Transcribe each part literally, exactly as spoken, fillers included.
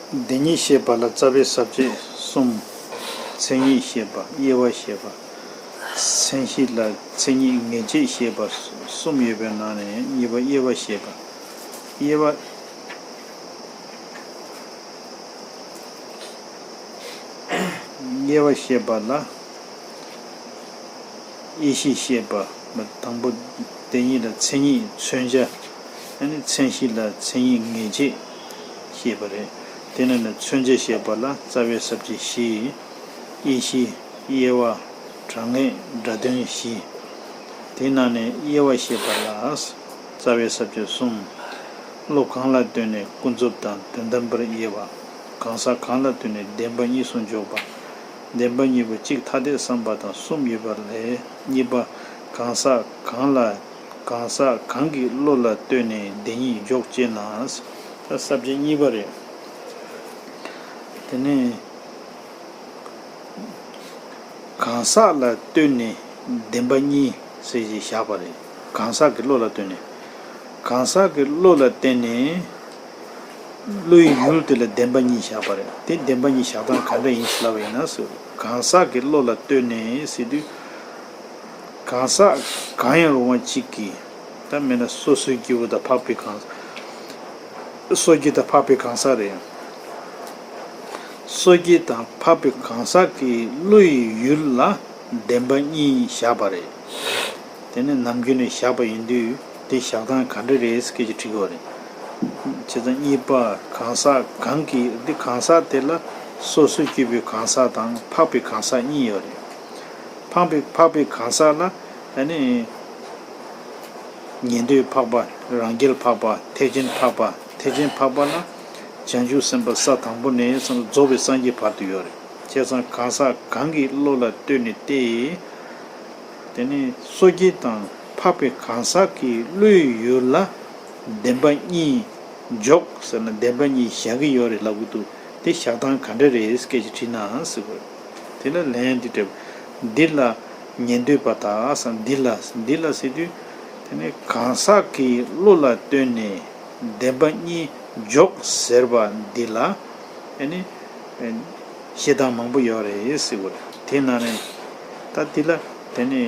བདེན་གཉིས་བཤད་པ་ལ་རྩ་བའི་ས་བཅད་གསུམ། མཚན་ཉིད་བཤད་པ། དབྱེ་བ་བཤད་པ། མཚན་གཞི་ལ་མཚན་ཉིད་ངེས་བྱེད་བཤད་པ་གསུམ་ཡོད་པའི་ནང་ནས་གཉིས་པ་དབྱེ་བ་བཤད་པ། དབྱེ་བ། དབྱེ་བ་བཤད་པ་ལ། དབྱེ་གཞི་བཤད་པ། དང་པོ་དེ་ཉིད་ལ་མཚན་ཉིད་མཚོན་བྱ། ཨ་ནི་མཚན་གཞི་ལ་མཚན་ཉིད་ངེས་བྱེད་བཤད་པ་རེད། དེ་ནས་ནི་མཚོན་བྱ་བཤད་པ་ལ་རྩ་བའི་ས་བཅད་བཞི། དབྱེ་གཞི། དབྱེ་བ། གྲངས་ངེས། སྒྲ་དོན་བཞི། དེའི་ནང་ནས་དབྱེ་བ་བཤད་པ་ལ། རྩ་བའི་ས་བཅད་གསུམ། བློ་གང་ལ་ལྟོས་ནས་ཀུན་རྫོབ་དང་དོན་དམ་པར་དབྱེ་བ། གང་ཟག་གང་ལ་ལྟོས་ནས་བདེན་པ་གཉིས་སུ་འཇོག་པ། བདེན་པ་གཉིས་པོ་གཅིག་ཐ་དད་བསམ་པ་དང་གསུམ་ཡོད་པ་ལས། གཉིས་པ། གང་ཟག་གང་ལ། གང་ཟག་གང་གི་བློ་ལ་ལྟོས་ནས་བདེན་གཉིས་འཇོག་ཅེ་ན། ད་ས་བཅད་གཉིས་པ་རེད། དེ་ནས། གང་ཟག་ལ་ལྟོས་ནས་བདེན་པ་གཉིས་ཟེར་ཞིག་བཞག་པ་རེད། གང་ཟག་གི་བློ་ལ་ལྟོས་ནས། གང་ཟག་གི་བློ་ལ་བརྟེན་ནས་བློའི་ཡུལ་དེ་ལ་བདེན་པ་གཉིས་བཞག་པ་རེད། དེ་བདེན་པ་གཉིས་བཞག་སྟངས་ག་འདྲ་ཡིན་ཞེས་ལབ་པ་ཡིན་ན་ཟེར། གང་ཟག་གི་བློ་ལ་ལྟོས་ནས་ཟེར་དུས། གང་ཟག་གང་ཡང་རུང་བ་གཅིག་གིས། ད་མིན་ན་སོ་སོའི་སྐྱེ་བོ་དང་འཕགས་པའི་གང་། སོ་སྐྱེ་དང་འཕགས་པའི་གང་ཟག་རེད། སོ་སྐྱེ་དང་འཕགས་པའི་གང་ཟག་གི་བློ་ཡི་ཡུལ་ལ་བདེན་པ་གཉིས་བཞག་པ་རེད། དེ་ནི་ནམ་རྒྱུན་ནས་བཞག་པ་ཡིན་དུས་དེ་བཞག་སྟངས་ག་འདྲ་རེད་སྐད་ཆ་དྲི་དགོས་རེད། བྱས་ཙང་གཉིས་པ་གང་ཟག་གང་གི་འདི་གང་ཟག་དེ་ལ་སོ་སོའི་སྐྱེ་བོའི་གང་ཟག་དང་འཕགས་པའི་གང་ཟག་གཉིས་ཡོད་རེད། འཕགས་པའི་འཕགས་པའི་གང་ཟག་ལ་ཨ་ནི། ཉན་ཐོས་འཕགས་པ། རང་རྒྱལ་འཕགས་པ། ཐེག་ཆེན་འཕགས་པ། ཐེག་ཆེན་འཕགས་པ་ལ་བྱང་ཆུབ་སེམས་དཔའ་ས་དང་པོ་ནས་བཟུང་རྫོགས་པའི་སངས་རྒྱས་བར་དུ་ཡོད་རེད། བྱས་ཙང་གང་ཟག་གང་གི་བློ་ལ་ལྟོས་ནས་ཏེ། དེ་ནི་སོ་སྐྱེ་དང་འཕགས་པའི་གང་ཟག་གི་བློའི་ཡུལ་ལ་བདེན་པ་གཉིས་འཇོག་ཟེར་ན་བདེན་པ་གཉིས་བཞག་གི་ཡོད་རེད་ལབ་གི་འདུག་དེ་བཞག་སྟངས་ག་འདྲ་རེད་སྐད་ཆ་དྲིས་ན་ཟེར་དགོས་རེད། དེ་ལ་ལན་འདི་སྤྲད། འདི་ལ་ཉན་ཐོས་པ་དག་ཟེར་འདི་ལ་འདི་ལ་ཟེར་དུས། དེ་ནི་གང་ཟག་གི་བློ་ལ་ལྟོས་ནས་བདེན་པ་གཉིས་འཇོག་ཟེར་བ་འདི་ལ་ཨ་ནི་བཤད་སྟངས་མང་པོ་ཡོད་རེད་ཟེར་བ་རེད། དེ་ནང་ནས་ད་འདི་ལ་དེ་ནི་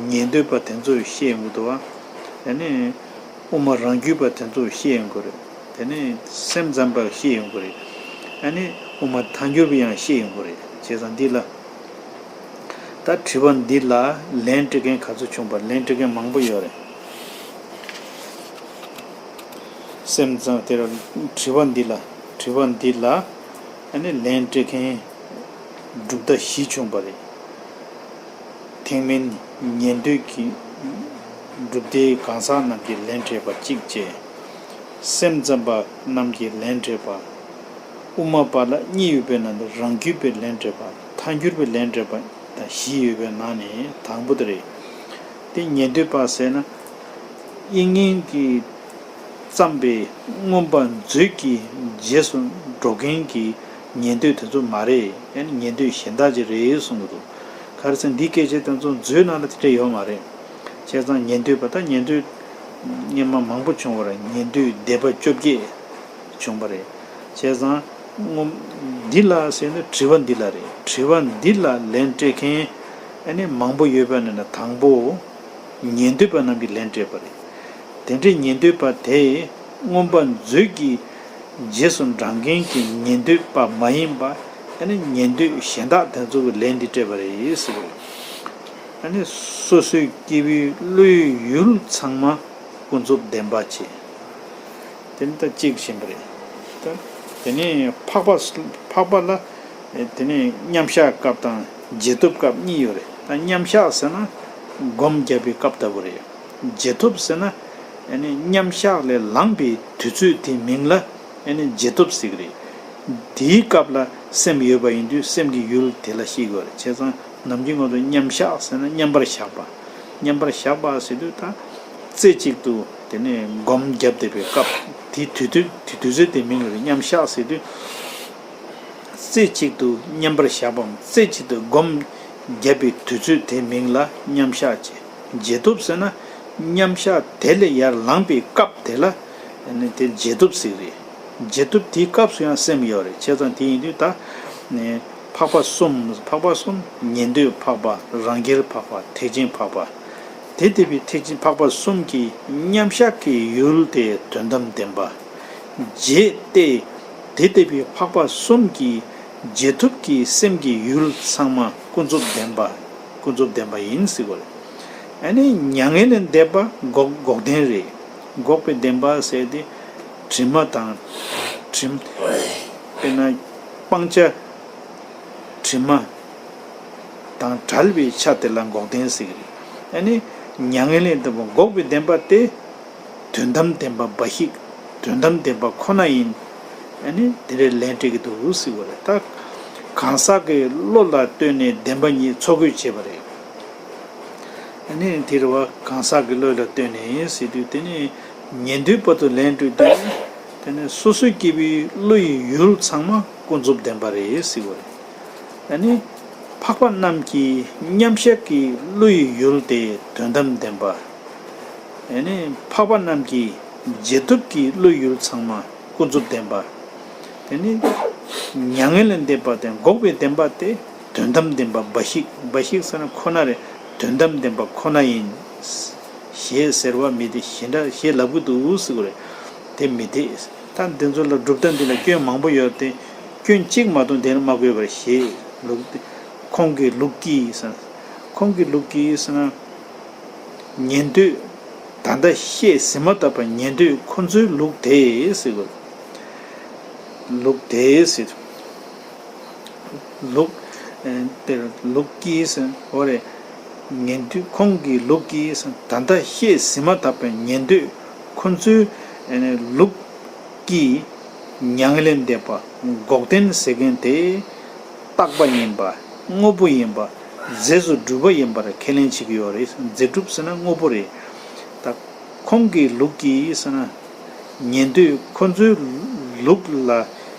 ཉན་ཐོས་པ་དེ་ཚོས་བཤད་ཡོང་གི་འདུག་བ། ཨ་ནི་དབུ་མ་རང་རྒྱུད་པ་དེ་ཚོས་བཤད་ཡོང་གི་རེད། དེ་ནི་སེམས་ཙམ་པ་བཤད་ཡོང་གི་རེད། ཨ་ནི་དབུ་མ་ཐལ་འགྱུར་བ་ཡང་བཤད་ཡོང་གི་རེད། བྱས་ཙང་འདི་ལ། ད་དྲི་བ་འདི་ལ་ལན་སྤྲད་མཁན་ག་ཚོད་བྱུང་པ། ལན་སྤྲད་མཁན་མང་པོ་ཡོད་རེད། སེམས་ཙམ་དེར་དྲི་བ་འདི་ལ་དྲི་བ་འདི་ལ་ཨ་ནི་ལན་སྤྲད་མཁན་གྲུབ་མཐའ་བཞི་བྱུང་པ་རེད། ཐེག་དམན་ཉན་ཐོས་ཀྱི་གྲུབ་མཐའི་གང་ཟག་རྣམས་ཀྱིས་ལན་སྤྲད་པ་གཅིག་བྱས། སེམས་ཙམ་པ་རྣམས་ཀྱིས་ལན་སྤྲད་པ། དབུ་མ་པ་ལ་གཉིས་ཡོད་པའི་ནང་དུ་རང་རྒྱུད་པས་ལན་སྤྲད་པ། ཐལ་འགྱུར་བས་ལན་སྤྲད་པ་དང་བཞི་ཡོད་པའི་ནང་ནས་དང་པོ་དེ་རེད། དེ་ཉན་ཐོས་པ་ཟེར་ན། དབྱིག་གཉེན་གྱིས་བརྩམས་པའི་མངོན་པ་མཛོད་ཀྱི་རྗེས་སུ་འགྲོ་མཁན་གྱི་ཉན་ཐོས་དེ་ཚོ་མ་རེད། ཨ་ནི་ཉན་ཐོས་གཞན་དག་ཅིག་རེད་གསུང་གི་འདུག་ག་རེ་ཟེར་ན་འདིའི་སྐད་ཆ་དེ་ཚོ་མཛོད་ནང་ལ་དེ་འདྲ་ཡོད་མ་རེད། བྱས་ཙང་ཉན་ཐོས་པ་དང་ཉན་ཐོས་སྔོན་མ་མང་པོ་བྱུང་བ་རེད། ཉན་ཐོས་སྡེ་པ་བཅོ་བརྒྱད་བྱུང་བ་རེད། བྱས་ཙང་སྔོན་འདི་ལ་ཟེར་ན་དྲི་བ་འདི་ལ་རེད། དྲི་བ་འདི་ལ་ལན་སྤྲད་མཁན་ཨ་ནི་མང་པོ་ཡོད་པ་ནི་ན་དང་པོ། ཉན་ཐོས་པ་རྣམས་ཀྱིས་ལན་སྤྲད་པ་རེད། དེ་འདྲའི་ཉན་ཐོས་པ་དེས་མངོན་པ་མཛོད་ཀྱི་རྗེས་སུ་འབྲང་མཁན་གྱི་ཉན་ཐོས་པ་མ་ཡིན་པ་ཨ་ནི་ཉན་ཐོས་གཞན་དག་དེ་ཚོ་གིས་ལན་འདི་སྤྲད་པ་རེད་ཟེར་བ་རེད། ཨ་ནི་སོ་སོའི་སྐྱེ་བོའི་བློའི་ཡུལ་ཚང་མ་ཀུན་རྫོབ་བདེན་པ་བྱས། དེ་ནི་ད་གཅིག་ཕྱིན་པ་རེད། ད་དེ་ནས་འཕགས་པ་འཕགས་པ་ལ་དེ་ནས་མཉམ་བཞག་སྐབས་དང་རྗེས་ཐོབ་སྐབས་གཉིས་ཡོད་རེད། ད་མཉམ་བཞག་ཟེར་ན་སྒོམ་བརྒྱབ་པའི་སྐབས་ལྟ་བུ་རེད། རྗེས་ཐོབ་ཟེར་ན་ཨ་ནི་མཉམ་བཞག་ལས་ལངས་པའི་དུས་ཚོད་དེའི་མིང་ལ་ཨ་ནི་རྗེས་ཐོབ་ཟེར་གི་རེད། དེའི་སྐབས་ལ་སེམས་ཡོད་པ་ཡིན་དུས་སེམས་ཀྱི་ཡུལ་དེ་ལ་ཤེས་དགོས་རེད། བྱས་ཙང་ནམ་རྒྱུན་ང་ཚོ་མཉམ་བཞག་ཟེར་ན་མཉམ་པར་བཞག་པ། མཉམ་པར་བཞག་པ་ཟེར་དུས་ད་རྩེ་གཅིག་ཏུ་དེ་ནས་སྒོམ་བརྒྱབ་བསྡད་པའི་སྐབས་དེ་དུས་དུས་དུས་ཚོད་དེ་མིང་ལ་མཉམ་བཞག་ཟེར་དུས། རྩེ་གཅིག་ཏུ་མཉམ་པར་བཞག་པའམ་རྩེ་གཅིག་ཏུ་སྒོམ་བརྒྱབ་པའི་དུས་ཚོད་དེ་མིང་ལ་མཉམ་བཞག་ཅེས། རྗེས་ཐོབ་ཟེར་ན་མཉམ་བཞག་དེ་ལས་ཡར་ལངས་པའི་སྐབས་དེ་ལ་ནི་དེ་རྗེས་ཐོབ་ཟེར་གི་རེད། རྗེས་ཐོབ་དེའི་སྐབས་སུ་ཡང་སེམས་ཡོད་རེད། བྱས་ཙང་དེ་ཡིན་དུས་ད་ནི་འཕགས་པ་གསུམ། འཕགས་པ་གསུམ། ཉན་ཐོས་འཕགས་པ། རང་རྒྱལ་འཕགས་པ། ཐེག་ཆེན་འཕགས་པ། དེ་ལྟ་བུའི་ཐེག་ཆེན་འཕགས་པ་གསུམ་གྱི་མཉམ་བཞག་གི་ཡུལ་དེ་དོན་དམ་བདེན་པ། རྗེས་ཏེ། དེ་ལྟ་བུའི་འཕགས་པ་གསུམ་གྱི་རྗེས་ཐོབ་ཀྱི་སེམས་ཀྱི་ཡུལ་ཚང་མ་ཀུན་རྫོབ་བདེན་པ། ཀུན་རྫོབ་བདེན་པ་ཡིན་ཟེར་བ་རེད། ཨ་ནི་མྱ་ངན་ལས་འདས་པ་འགོག་འགོག་བདེན་རེད། འགོག་པའི་བདེན་པ་ཟེར་དེ་དྲི་མ་དང་། དྲི་མ། དཔེར་ན་སྤང་བྱ་དྲི་མ་དང་བྲལ་བའི་ཆ་དེ་ལ་འགོག་བདེན་ཟེར་གྱི་རེད། ཨ་ནི་མྱ་ངན་ལས་འདས་པ་འགོག་པའི་བདེན་པ་སྟེ། དོན་དམ་བདེན་པ་འབའ་ཞིག། དོན་དམ་བདེན་པ་ཁོ་ན་ཡིན། ཨ་ནི་དེ་འདྲའི་ལན་སྤྲད་ཀྱི་འདུག་ཟེར་བ་རེད། ད་གང་ཟག་གི་བློ་ལ་ལྟོས་ནས་བདེན་པ་གཉིས་འཚོལ་དགོས་བྱས་པ་རེད། ཨ་ནི་དེ་རེད་བ། གང་ཟག་གི་བློ་ལ་ལྟོས་ནས་ཟེར་དུས་དེ་ནི་ཉན་ཐོས་བར་དུ་ལན་སྤྲོད་དུས། དེ་ནི་སོ་སོའི་སྐྱེ་བོའི་བློ་ཡི་ཡུལ་ཚང་མ་ཀུན་རྫོབ་བདེན་པ་རེད་ཟེར་བ་རེད། ཨ་ནི་འཕགས་པ་རྣམས་ཀྱི་མཉམ་བཞག་གི་བློ་ཡི་ཡུལ་དེ་དོན་དམ་བདེན་པ། ཨ་ནི་འཕགས་པ་རྣམས་ཀྱི་རྗེས་ཐོབ་ཀྱི་བློ་ཡི་ཡུལ་ཚང་མ་ཀུན་རྫོབ་བདེན་པ། དེ་ནི་མྱ་ངན་ལས་འདས་པ་དེ་འགོག་པའི་བདེན་པ་དེ་དོན་དམ་བདེན་པ་འབའ་ཞིག། འབའ་ཞིག་ཟེར་ན་ཁོ་ན་རེད། དོན་དམ་བདེན་པ་ཁོ་ན་ཡིན། ཞེས་ཟེར་བ་མི་འཐད། གཞན་དག་ཞེས་ལབ་ཀྱི་འདུག་ཟེར་གྱི་རེད། དེ་མི་འཐད། ད་འདི་ཚོ་ལ་སྒྲུབ་ཐབས་འདི་ལ་སྐྱོན་མང་པོ་ཡོད་དེ། སྐྱོན་གཅིག་མ་གཏོགས་འདིར་མ་བཀོད་པར་ཞེས་ལུགས་ཏེ། ཁོང་གི་ལུགས་ཀྱིས་ཟེར། ཁོང་གི་ལུགས་ཀྱིས་ཟེར་ན། ཉན་ཐོས། ད་ལྟ་བཤད་ཟིན་མ་ཐག་པ་ཉན་ཐོས་ཁོ་ཚོའི་ལུགས་དེ་ཟེར་དགོས། ལུགས་དེ་ཟེར། ལུགས། ཨེ། དེར་ལུགས་ཀྱིས་ཟེར། འོ་རེད། ཉན་ཐོས་ཁོང་གི་ལུགས་ཀྱིས་ཟེར། ད་ལྟ་བཤད་ཟིན་མ་ཐག་པའི་ཉན་ཐོས་ཁོ་ཚོའི། ཨེ། ལུགས་ཀྱིས་མྱ་ངན་ལས་འདས་པ་འགོག་བདེན་ཟེར་མཁན་དེ་རྟག་པ་ཡིན་པ། དངོས་པོ་ཡིན་པ། རྫས་སུ་གྲུབ་པ་ཡིན་པར་ཁས་ལེན་བྱེད་ཀྱི་ཡོད་རེད། རྫས་གྲུབ་ཟེར་ན་དངོས་པོ་རེད། ད་ཁོང་གི་ལུགས་ཀྱིས་ཟེར་ན། ཉན་ཐོས་ཁོ་ཚོའི་ལུགས་ལ་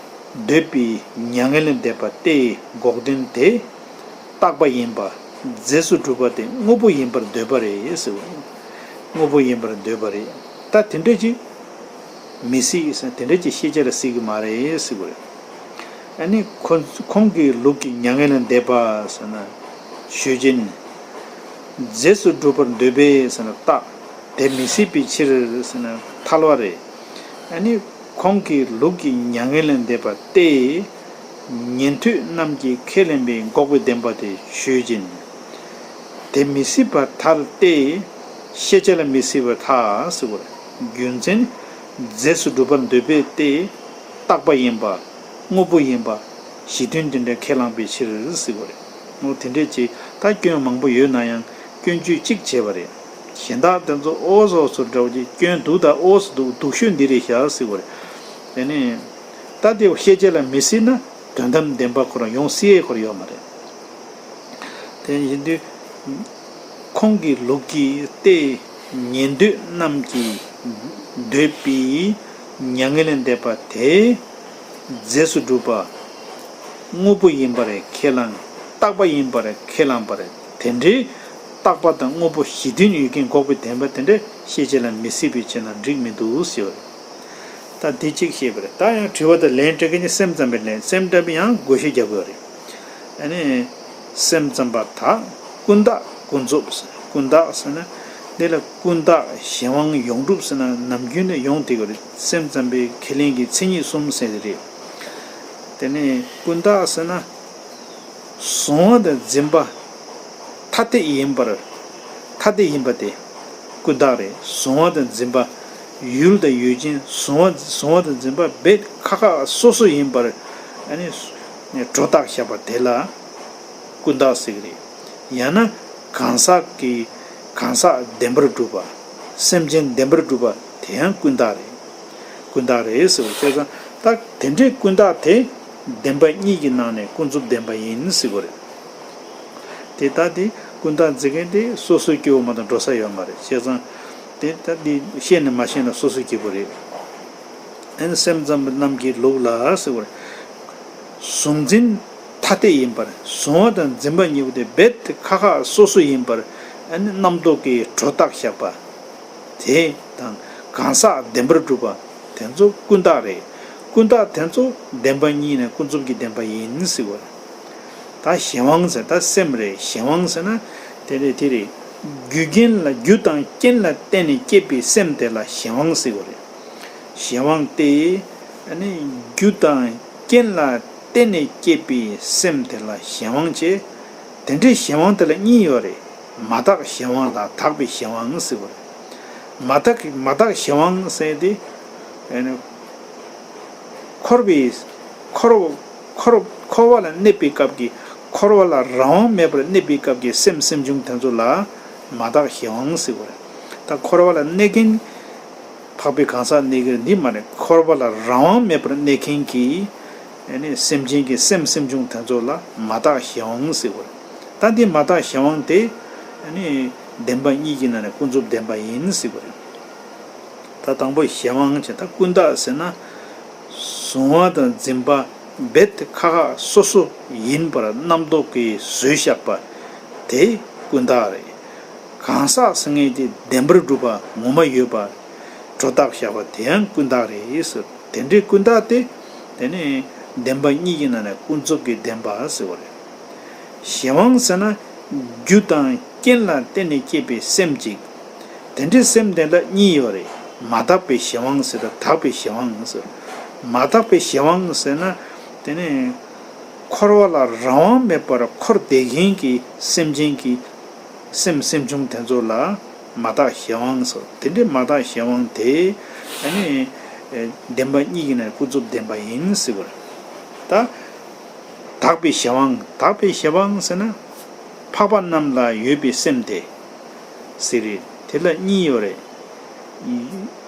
འདོད་པའི་མྱ་ངན་ལས་འདས་པ་སྟེ་འགོག་བདེན་དེ་རྟག་པ་ཡིན་པ། རྫས་སུ་གྲུབ་པ་དེ་དངོས་པོ་ཡིན་པར་འདོད་པ་རེད་ཟེར་བ། དངོས་པོ་ཡིན་པར་འདོད་པ་རེད། ད་དེ་འདྲ་ཅིག་མི་སྲིད་ཟེར། དེ་འདྲ་ཅིག་ཤེས་བྱ་ལ་སྲིད་ཀྱི་མ་རེད་ཟེར་བ་རེད། ཨ་ནི་ཁོ་ཁོང་གི་ལུགས་ཀྱི་མྱ་ངན་ལས་འདས་པ་ཟེར་ན་ཆོས་ཅན། རྫས་སུ་གྲུབ་པར་འདོད་པས་ཟེར་ན་རྟག། དེ་མི་སྲིད་པའི་ཕྱིར་ཟེར་ན་ཐལ་བ་རེད། ཨ་ནི་ཁོང་གི་ལུགས་ཀྱི་མྱ་ངན་ལས་འདས་པ་སྟེ། ཉན་ཐོས་རྣམས་ཀྱིས་ཁས་ལེན་པའི་འགོག་པའི་བདེན་པ་དེ་ཆོས་ཅན། དེ་མི་སྲིད་པར་ཐལ་ཏེ། ཤེས་བྱ་ལ་མི་སྲིད་པར་ཐལ་ཟེར་བ་རེད། རྒྱུ་མཚན། རྫས་སུ་གྲུབ་པར་འདོད་པས་ཏེ། རྟག་པ་ཡིན་པ། དངོས་པོ་ཡིན་པ། གཞི་མཐུན་དེ་འདྲ་ཁས་བླངས་པའི་ཕྱིར་ཟེར་བ་རེད། འོ་དེ་འདྲས་ཅིག་ད་སྐྱོན་མང་པོ་ཡོད་ན་ཡང་སྐྱོན་བརྗོད་གཅིག་བྱས་པ་རེད། གཞན་དག་དེ་ཚོ་ཨོ་ཟོ་ཟོ་འདྲ་བོ་ཅིག་སྐྱོན་འདུག་ད་ཨོ་ཟོ་འདུག་སྡུག་ཤོས་འདི་རེད་ཤག་ཟེར་བ་རེད། དེ་ནས་ད་དེ་ཤེས་བྱ་ལ་མི་སྲིད་ན་དོན་དམ་བདེན་པ་ཁོ་རང་ཡོང་སྲིད་ཡས་ཁོ་རང་ཡོད་མ་རེད། དེ་ཡིན་དུས། ཁོང་གི་ལུགས་ཀྱིས་ཏེ། ཉན་ཐོས་རྣམས་ཀྱིས་འདོད་པའི་མྱ་ངན་ལས་འདས་པ་དེ་རྫས་སུ་གྲུབ་པ། དངོས་པོ་ཡིན་པར་ཁས་བླངས། རྟག་པ་ཡིན་པར་ཁས་བླངས་པར། དེ་འདྲའི་རྟག་པ་དང་དངོས་པོ་གཞི་མཐུན་ཡོད་མཁན་འགོག་པའི་བདེན་པ་དེ་འདྲ་ཤེས་བྱ་ལ་མི་སྲིད་པའི་ཕྱིར་ན་འགྲིག་མི་འདུག་ཟེར་བ་རེད། ད་འདི་གཅིག་བཤད་པ་རེད། ད་ཡང་དྲི་བ་དང་ལན་སྤྲད་མཁན་གྱི་སེམས་ཙམ་པའི་ལན། སེམས་ཙམ་པས་ཡང་བགོ་བཤའ་རྒྱག་དགོས་རེད། ཨ་ནི། སེམས་ཙམ་པ་དག་ཀུན་བརྟགས་ཀུན་རྫོབ་ཟེར། ཀུན་བརྟགས་ཟེར་ན། འདི་ལ་ཀུན་བརྟགས་གཞན་དབང་ཡོངས་གྲུབ་ཟེར་ན་ནམ་རྒྱུན་ནས་ཡོང་བསྡད་ཀྱི་རེད། སེམས་ཙམ་པའི་ཁས་ལེན་གྱི་མཚན་ཉིད་གསུམ་ཟེར་གྱི་རེད། དེ་ནས་ཀུན་བརྟགས་ཟེར་ན། གཟུང་བ་དང་འཛིན་པ་ཐ་དད་ཡིན་པར། ཐ་དད་ཡིན་པ་དེ་ཀུན་བརྟགས་རེད། གཟུང་བ་དང་འཛིན་པ། ཡུལ་དང་ཡུལ་ཅན། གཟུང་བ་གཟུང་བ་དང་འཛིན་པ་རྦད་ཁ་ཁ་སོ་སོ་ཡིན་པར། ཨ་ནི་སྒྲོ་བཏགས་བཞག་པ་དེ་ལ་ཀུན་བརྟགས་ཟེར་གྱི་རེད། ཡང་ན་གང་ཟག་གི་གང་ཟག་བདེན་པར་གྲུབ་པ། སེམས་ཅན་བདེན་པར་གྲུབ་པ་དེ་ཡང་ཀུན་བརྟགས་རེད། ཀུན་བརྟགས་རེད་ཟེར་བ་བྱས་ཙང་ད་དེ་འདྲའི་ཀུན་བརྟགས་དེ་བདེན་པ་གཉིས་ཀྱི་ནང་ནས་ཀུན་རྫོབ་བདེན་པ་ཡིན་ཟེར་བ་རེད། དེ་ལྟ་སྟེ་ཀུན་བརྟགས་འཛིན་མཁན་དེ་སོ་སོའི་སྐྱེ་བོ་མ་གཏོགས་འགྲོ་ས་ཡོད་མ་རེད། བྱས་ཙང་དེ་ལྟ་སྟེ་ཤེས་ནས་མ་ཤེས་ན་སོ་སོའི་སྐྱེ་བོ་རེད། ཨ་ནི་སེམས་ཙམ་པ་རྣམས་ཀྱི་ལུགས་ལ་ཟེར་བ་རེད། གཟུང་འཛིན་ཐ་དད་ཡིན་པར། གཟུང་བ་དང་འཛིན་པ་གཉིས་པོ་དེ་རྦད་དེ་ཁ་ཁ་སོ་སོ་ཡིན་པར། ཨ་ནི་རྣམ་རྟོག་གིས་སྒྲོ་བཏགས་བཞག་པ། དེ་དང་གང་ཟག་བདེན་པར་གྲུབ་པ་དེ་ཚོ་ཀུན་བརྟགས་རེད། ཀུན་བརྟགས་དེ་ཚོ་བདེན་པ་གཉིས་ནས་ཀུན་རྫོབ་ཀྱི་བདེན་པ་ཡིན་ཟེར་བ་རེད། ད་གཞན་དབང་ཟེར་ད་སེམས་རེད། གཞན་དབང་ཟེར་ན་དེ་རེད་དེ་རེད། རྒྱུ་རྐྱེན་ལ་རྒྱུ་དང་རྐྱེན་ལ་བརྟེན་ནས་སྐྱེས་པའི་སེམས་དེ་ལ་གཞན་དབང་ཟེར་བ་རེད། གཞན་དབང་སྟེ། ཨ་ནི་རྒྱུ་དང་རྐྱེན་ལ་བརྟེན་ནས་སྐྱེས་པའི་སེམས་དེ་ལ་གཞན་དབང་བྱས། དེ་འདྲའི་གཞན་དབང་དེ་ལ་གཉིས་ཡོད་རེད། མ་དག་གཞན་དབང་དང་དག་པའི་གཞན་དབང་ཟེར་བ་རེད། མ་དག་མ་དག་གཞན་དབང་ཟེར་དེ། ཨ་ནི་འཁོར་བའི་འཁོར་འཁོར་འཁོར་བ་ལ་གནས་པའི་སྐབས་ཀྱི་འཁོར་བ་ལ་རང་དབང་མེད་པར་གནས་པའི་སྐབས་ཀྱི་སེམས་སེམས་བྱུང་དེ་ཚོ་ལ་མ་དག་གཞན་དབང་ཟེར་བ་རེད། ད་འཁོར་བ་ལ་གནས་མཁན། འཕགས་པའི་གང་ཟག་གནས་ཀྱི་འདི་མ་རེད། འཁོར་བ་ལ་རང་དབང་མེད་པར་གནས་མཁན་གྱི་ཨ་ནི་སེམས་ཅན་གྱི་སེམས་སེམས་བྱུང་དེ་ཚོ་ལ་མ་དག་གཞན་དབང་ཟེར་བ་རེད། ད་འདི་མ་དག་གཞན་དབང་དེ་ཨ་ནི་བདེན་པ་གཉིས་ཀྱི་ནང་ནས་ཀུན་རྫོབ་བདེན་པ་ཡིན་ཟེར་བ་རེད། ད་དང་པོ་གཞན་དབང་བྱས། ད་ཀུན་བརྟགས་ཟེར་ན། གཟུང་བ་དང་འཛིན་པ་རྦད་དེ་ཁ་ཁ་སོ་སོ་ཡིན་པར་རྣམ་རྟོག་གིས་བཟོས་བཞག་པ་དེ་ཀུན་བརྟགས་རེད། གང་ཟག་ཟེར་མཁན་དེ་བདེན་པར་གྲུབ་པ་ངོ་མ་ཡོད་པ་སྒྲོ་བཏགས་བཞག་པ་དེ་ཡང་ཀུན་བརྟགས་རེད་ཟེར། དེ་འདྲའི་ཀུན་བརྟགས་དེ་དེ་ནི་བདེན་པ་གཉིས་ཀྱི་ནང་ནས་ཀུན་རྫོབ་ཀྱི་བདེན་པ་ཟེར་བ་རེད། གཞན་དབང་ཟེར་ན་རྒྱུ་དང་རྐྱེན་ལ་བརྟེན་ནས་སྐྱེས་པའི་སེམས་ཅིག་དེ་འདྲའི་སེམས་དེ་ལ་གཉིས་ཡོད་རེད། མ་དག་པའི་གཞན་དབང་ཟེར་དང་དག་པའི་གཞན་དབང་ཟེར། མ་དག་པའི་གཞན་དབང་ཟེར་ན་དེ་ནི་འཁོར་བ་ལ་རང་དབང་མེད་པར་འཁོར་བསྡད་མཁན་གྱི་སེམས་ཅན་གྱི་སེམས་སེམས་བྱུང་དེ་ཚོ་ལ་མ་དག་གཞན་དབང་ཟེར། དེ་འདྲའི་མ་དག་གཞན་དབང་དེ་ཨ་ནི་བདེན་པ་གཉིས་ཀྱི་ནང་ཀུན་རྫོབ་བདེན་པ་ཡིན་ཟེར་བ་རེད། ད་དག་པའི་གཞན་དབང་། དག་པའི་གཞན་དབང་ཟེར་ན་འཕགས་པ་རྣམས་ལ་ཡོད་པའི་སེམས་དེ་ཟེར་རེད། དེ་ལ་གཉིས་ཡོད་རེད།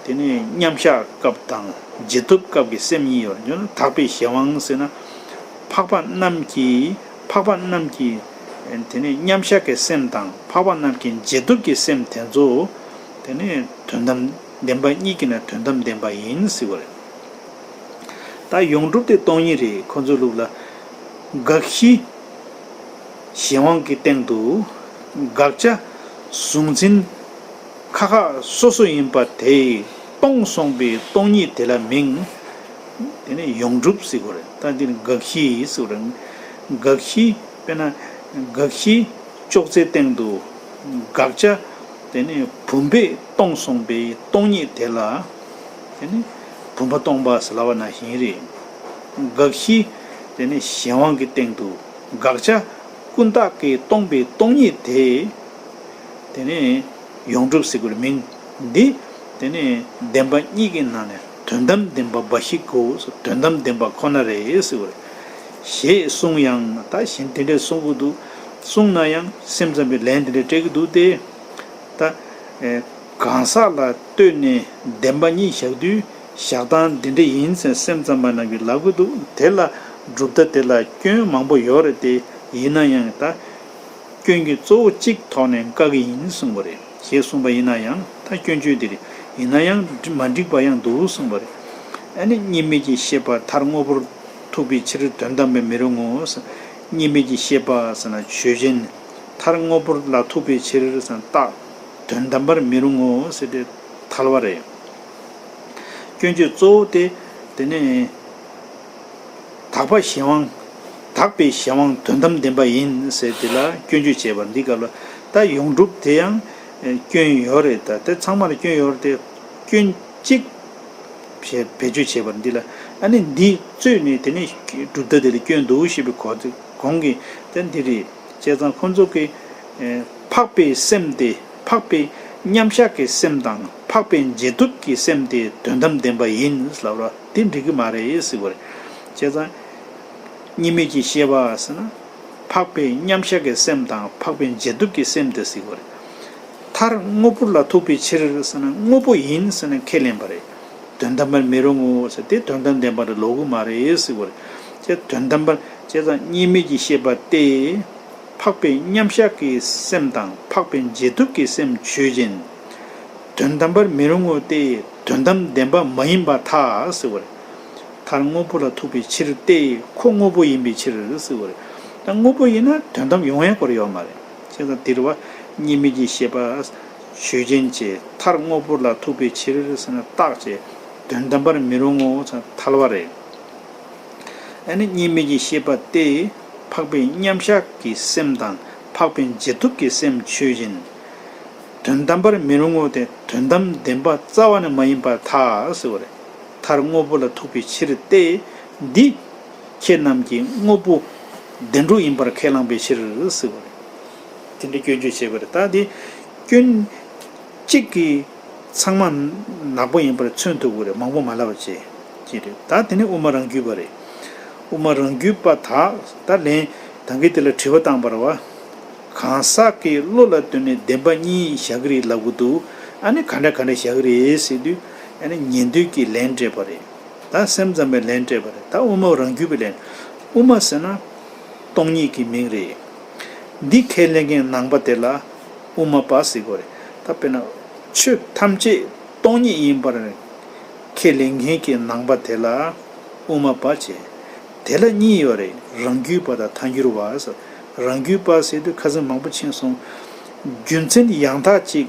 དེ་ནས་མཉམ་བཞག་སྐབས་དང་རྗེས་ཐོབ་སྐབས་ཀྱི་སེམས་གཉིས་ཡོད་རེད། བརྗོད་ན་དག་པའི་གཞན་དབང་ཟེར་ན་འཕགས་པ་རྣམས་ཀྱི་འཕགས་པ་རྣམས་ཀྱི་དེ་ནས་མཉམ་བཞག་གི་སེམས་དང་འཕགས་པ་རྣམས་ཀྱི་རྗེས་ཐོབ་ཀྱི་སེམས་དེ་ཚོ་དེ་ནས་དོན་དམ་བདེན་པ་གཉིས་ཀྱི་ནང་དོན་དམ་བདེན་པ་ཡིན་ཟེར་བ་རེད། ད་ཡོངས་གྲུབ་དེ་སྟོང་ཉིད་རེད། ཁོ་ཚོའི་ལུགས་ལ་དགག་གཞི་གཞན་དབང་གི་སྟེང་དུ་དགག་བྱ་གཟུང་འཛིན་ཁ་ཁ་སོ་སོ་ཡིན་པ་དེས་སྟོང་སོང་པའི་སྟོང་ཉིད་དེ་ལ་མིང་། དེ་ནི་ཡོངས་གྲུབ་ཟེར་དགོས་རེད། ད་འདིར་དགག་གཞི་ཟེར་དགོས་རེད། དགག་གཞི་དཔེར་ན་དགག་གཞི་ཅོག་ཙེའི་སྟེང་དུ་དགག་བྱ་དེ་ནི་བུམ་པས་སྟོང་སོང་པའི་སྟོང་ཉིད་དེ་ལ་དེ་ནི་བུམ་པ་སྟོང་པ་ཟེར་ལབ་པ་ནང་བཞིན་རེད། དགག་གཞི་དེ་ནི་གཞན་དབང་གི་སྟེང་དུ་དགག་བྱ་ཀུན་བརྟགས་ཀྱིས་སྟོང་པའི་སྟོང་ཉིད་དེ། དེ་ནས་ཡོངས་གྲུབ་ཟེར་དགོས་རེད། མིང་འདི་དེ་ནས་བདེན་པ་གཉིས་ཀྱི་ནང་ནས་དོན་དམ་བདེན་པ་འབའ་ཞིག་དགོས། དོན་དམ་བདེན་པ་ཁོ་ན་རེད་ཟེར་དགོས་རེད། ཞེས་གསུངས་ཡང་། ད་གཞན་དེ་འདྲས་གསུང་གི་འདུག་གསུངས་ན་ཡང་སེམས་ཙམ་པའི་ལན་དེ་འདྲས་སྤྲད་ཀྱི་འདུག་སྟེ། ད་ཨེ་གང་ཟག་ལ་ལྟོས་ནས་བདེན་པ་གཉིས་བཞག་དུས་བཞག་སྟངས་འདི་འདྲས་ཡིན་ཟེར་སེམས་ཙམ་པ་རྣམས་ཀྱིས་ལབ་ཀྱི་འདུག་དེ་ལ་གྲུབ་མཐའ་དེ་ལ་སྐྱོན་མང་པོ་ཡོད་རེད་དེ། ཡིན་ན་ཡང་ད། སྐྱོན་གྱི་གཙོ་བོ་གཅིག་ཐོག་ནས་བཀག་གི་ཡིན་གསུངས་པ་རེད། ཞེས་གསུངས་པ་ཡིན་ན་ཡང་ད་སྐྱོན་བརྗོད་འདི་རེད། ཡིན་ན་ཡང་མ་འགྲིག་པ་ཡང་འདུག་གསུངས་པ་རེད། ཨ་ནི་གཉིས་མེད་ཀྱི་ཤེས་པ་མཐར་དངོས་པོར་ཐུག་པའི་ཕྱིར་དོན་དམ་པར་མི་རུང་ངོ་། གཉིས་མེད་ཀྱི་ཤེས་པ་ཟེར་ན་ཆོས་ཅན། མཐར་དངོས་པོ་ལ་ཐུག་པའི་ཕྱིར་ཟེར་ན་རྟགས་དོན་དམ་པར་མི་རུང་ངོ་ཟེར་ཏེ་ཐལ་བ་རེད། སྐྱོན་བརྗོད་གཙོ་བོ་དེ་དེ་ནི། དག་པ་གཞན་དབང་། དག་པའི་གཞན་དབང་དོན་དམ་བདེན་པ་ཡིན་ཟེར་དེ་ལ་སྐྱོན་བརྗོད་བྱས་པ་འདི་སྐབས་ལ་ད་ཡོངས་གྲུབ་དེ་ཡང་སྐྱོན་ཡོད་རེད། ད་དེ་ཚང་མ་ལ་སྐྱོན་ཡོད་རེད་དེ། སྐྱོན་གཅིག་བྱས་བེད་སྤྱོད་བྱས་པ་འདི་ལ་ཨ་ནི་འདི་རྩོད་ནས་དེ་ནས་གྲུབ་མཐའ་དེ་ལ་སྐྱོན་འདུག་ཞེས་པའི་གོ་དེ་གོང་གི་དེ་འདི་རེད། བྱས་ཙང་ཁོ་ཚོ་གི་འཕགས་པའི་སེམས་དེ་འཕགས་པའི་མཉམ་གཞག་གི་སེམས་དང་འཕགས་པའི་རྗེས་ཐོབ་ཀྱི་སེམས་དེ་དོན་དམ་བདེན་པ་ཡིན་ལབ་ར། དེ་འགྲིག་གི་མ་རེད་ཟེར་བ་རེད། བྱས་ཙང་གཉིས་མེད་ཀྱི་ཤེས་པ་ཟེར་ན་འཕགས་པའི་མཉམ་གཞག་གི་སེམས་དང་འཕགས་པའི་རྗེས་ཐོབ་ཀྱི་སེམས་དེ་ཟེར་བ་རེད། མཐར་དངོས་པོ་ལ་ཐུག་པའི་ཕྱིར་ཟེར་ན་དངོས་པོ་ཡིན་ཟེར་ན་ཁས་ལེན་པ་རེད། དོན་དམ་པར་མི་རུང་ངོ་ཟེར་དེ་དོན་དམ་བདེན་པར་ལོག་གི་མ་རེད་ཟེར་བ་རེད། དེ་དོན་དམ་པར་བྱས་ཙང་གཉིས་མེད་ཀྱི་ཤེས་པ་སྟེ། འཕགས་པའི་མཉམ་གཞག་གི་སེམས་དང་འཕགས་པའི་རྗེས་ཐོབ་ཀྱི་སེམས་ཆོས་ཅན། དོན་དམ་པར་མི་རུང་ངོ་སྟེ་དོན་དམ་བདེན་པ་མ་ཡིན་པར་ཐལ་ཟེར་བ་རེད། མཐར་དངོས་པོ་ལ་ཐུག་པའི་ཕྱིར་ཏེ་ཁོ་དངོས་པོ་ཡིན་པའི་ཕྱིར་ཟེར་བ་རེད། ད་དངོས་པོ་ཡིན་ན་དོན་དམ་ཡོང་ཡ་སྐོར་ཡོད་མ་རེད། བྱས་ཙང་འདིར་བ་གཉིས་མེད་ཀྱི་ཤེས་པ་ཆོས་ཅན་བྱས་མཐར་དངོས་པོ་ལ་ཐུག་པའི་ཕྱིར་ཟེར་ན་རྟགས་བྱས། དོན་དམ་པར་མི་རུང་ངོ་། ཐལ་བ་རེད། ཨ་ནི་གཉིས་མེད་ཀྱི་ཤེས་པ་སྟེ། འཕགས་པའི་མཉམ་གཞག་གི་སེམས་དང་འཕགས་པའི་རྗེས་ཐོབ་ཀྱི་སེམས་ཆོས་ཅན། དོན་དམ་པར་མི་རུང་ངོ་སྟེ། དོན་དམ་བདེན་པ་རྩ་བ་ནས་མ་ཡིན་པར་ཐལ་ཟེར་བ་རེད། མཐར་དངོས་པོ་ལ་ཐུག་པའི་ཕྱིར་ཏེ། འདི་ཁྱེད་རྣམས་ཀྱིས་དངོས་པོ་བདེན་གྲུབ་ཡིན་པར་ཁས་བླངས་པའི་ཕྱིར་ཟེར་བ་རེད། དེ་འདྲའི་སྐྱོན་བརྗོད་བྱས་པ་རེད། ད་འདི་སྐྱོན་གཅིག་གིས་ཚང་མ་ནག་པོ་ཡིན་པར་མཚོན་ཐུབ་ཀྱི་རེད། མང་པོ་མ་ལབ་པ་བྱས་ཅི་རེད། ད་དེ་ནི་དབུ་མ་རང་རྒྱུད་པ་རེད། དབུ་མ་རང་རྒྱུད་པ་དག་ད་ལན་ད་གིན་དེ་ལ་དྲི་བ་བཏང་བ་རེད་བ། གང་ཟག་གི་བློ་ལ་ལྟོས་ནས་བདེན་པ་གཉིས་བཞག་གི་རེད་ལབ་གི་འདུག་ཨ་ནི་ག་འདྲ་ག་འདྲ་བཞག་གི་རེད་ཟེར་དུས། ཨ་ནི་ཉན་ཐོས་ཀྱིས་ལན་སྤྲད་པ་རེད། ད་སེམས་ཙམ་པས་ལན་སྤྲད་པ་རེད། ད་དབུ་མ་རང་རྒྱུད་པས་ལན། དབུ་མ་ཟེར་ན་སྟོང་ཉིད་ཀྱི་མིང་རེད། འདི་ཁས་ལེན་མཁན་ནང་པ་དེ་ལ་དབུ་མ་པ་ཟེར་གྱི་རེད། ད་དཔེར་ན་ཆོས་ཐམས་ཅད་སྟོང་ཉིད་ཡིན་པར་ཁས་ལེན་མཁན་གྱི་ནང་པ་དེ་ལ་དབུ་མ་པ་བྱས། དེ་ལ་གཉིས་ཡོད་རེད། རང་རྒྱུད་པ་དང་ཐལ་འགྱུར་བ་ཟེར། རང་རྒྱུད་པ་ཟེར་དུས་ཁ་སང་མང་པོ་ཕྱིན་སོང་། རྒྱུ་མཚན་ཡང་དག་ཅིག་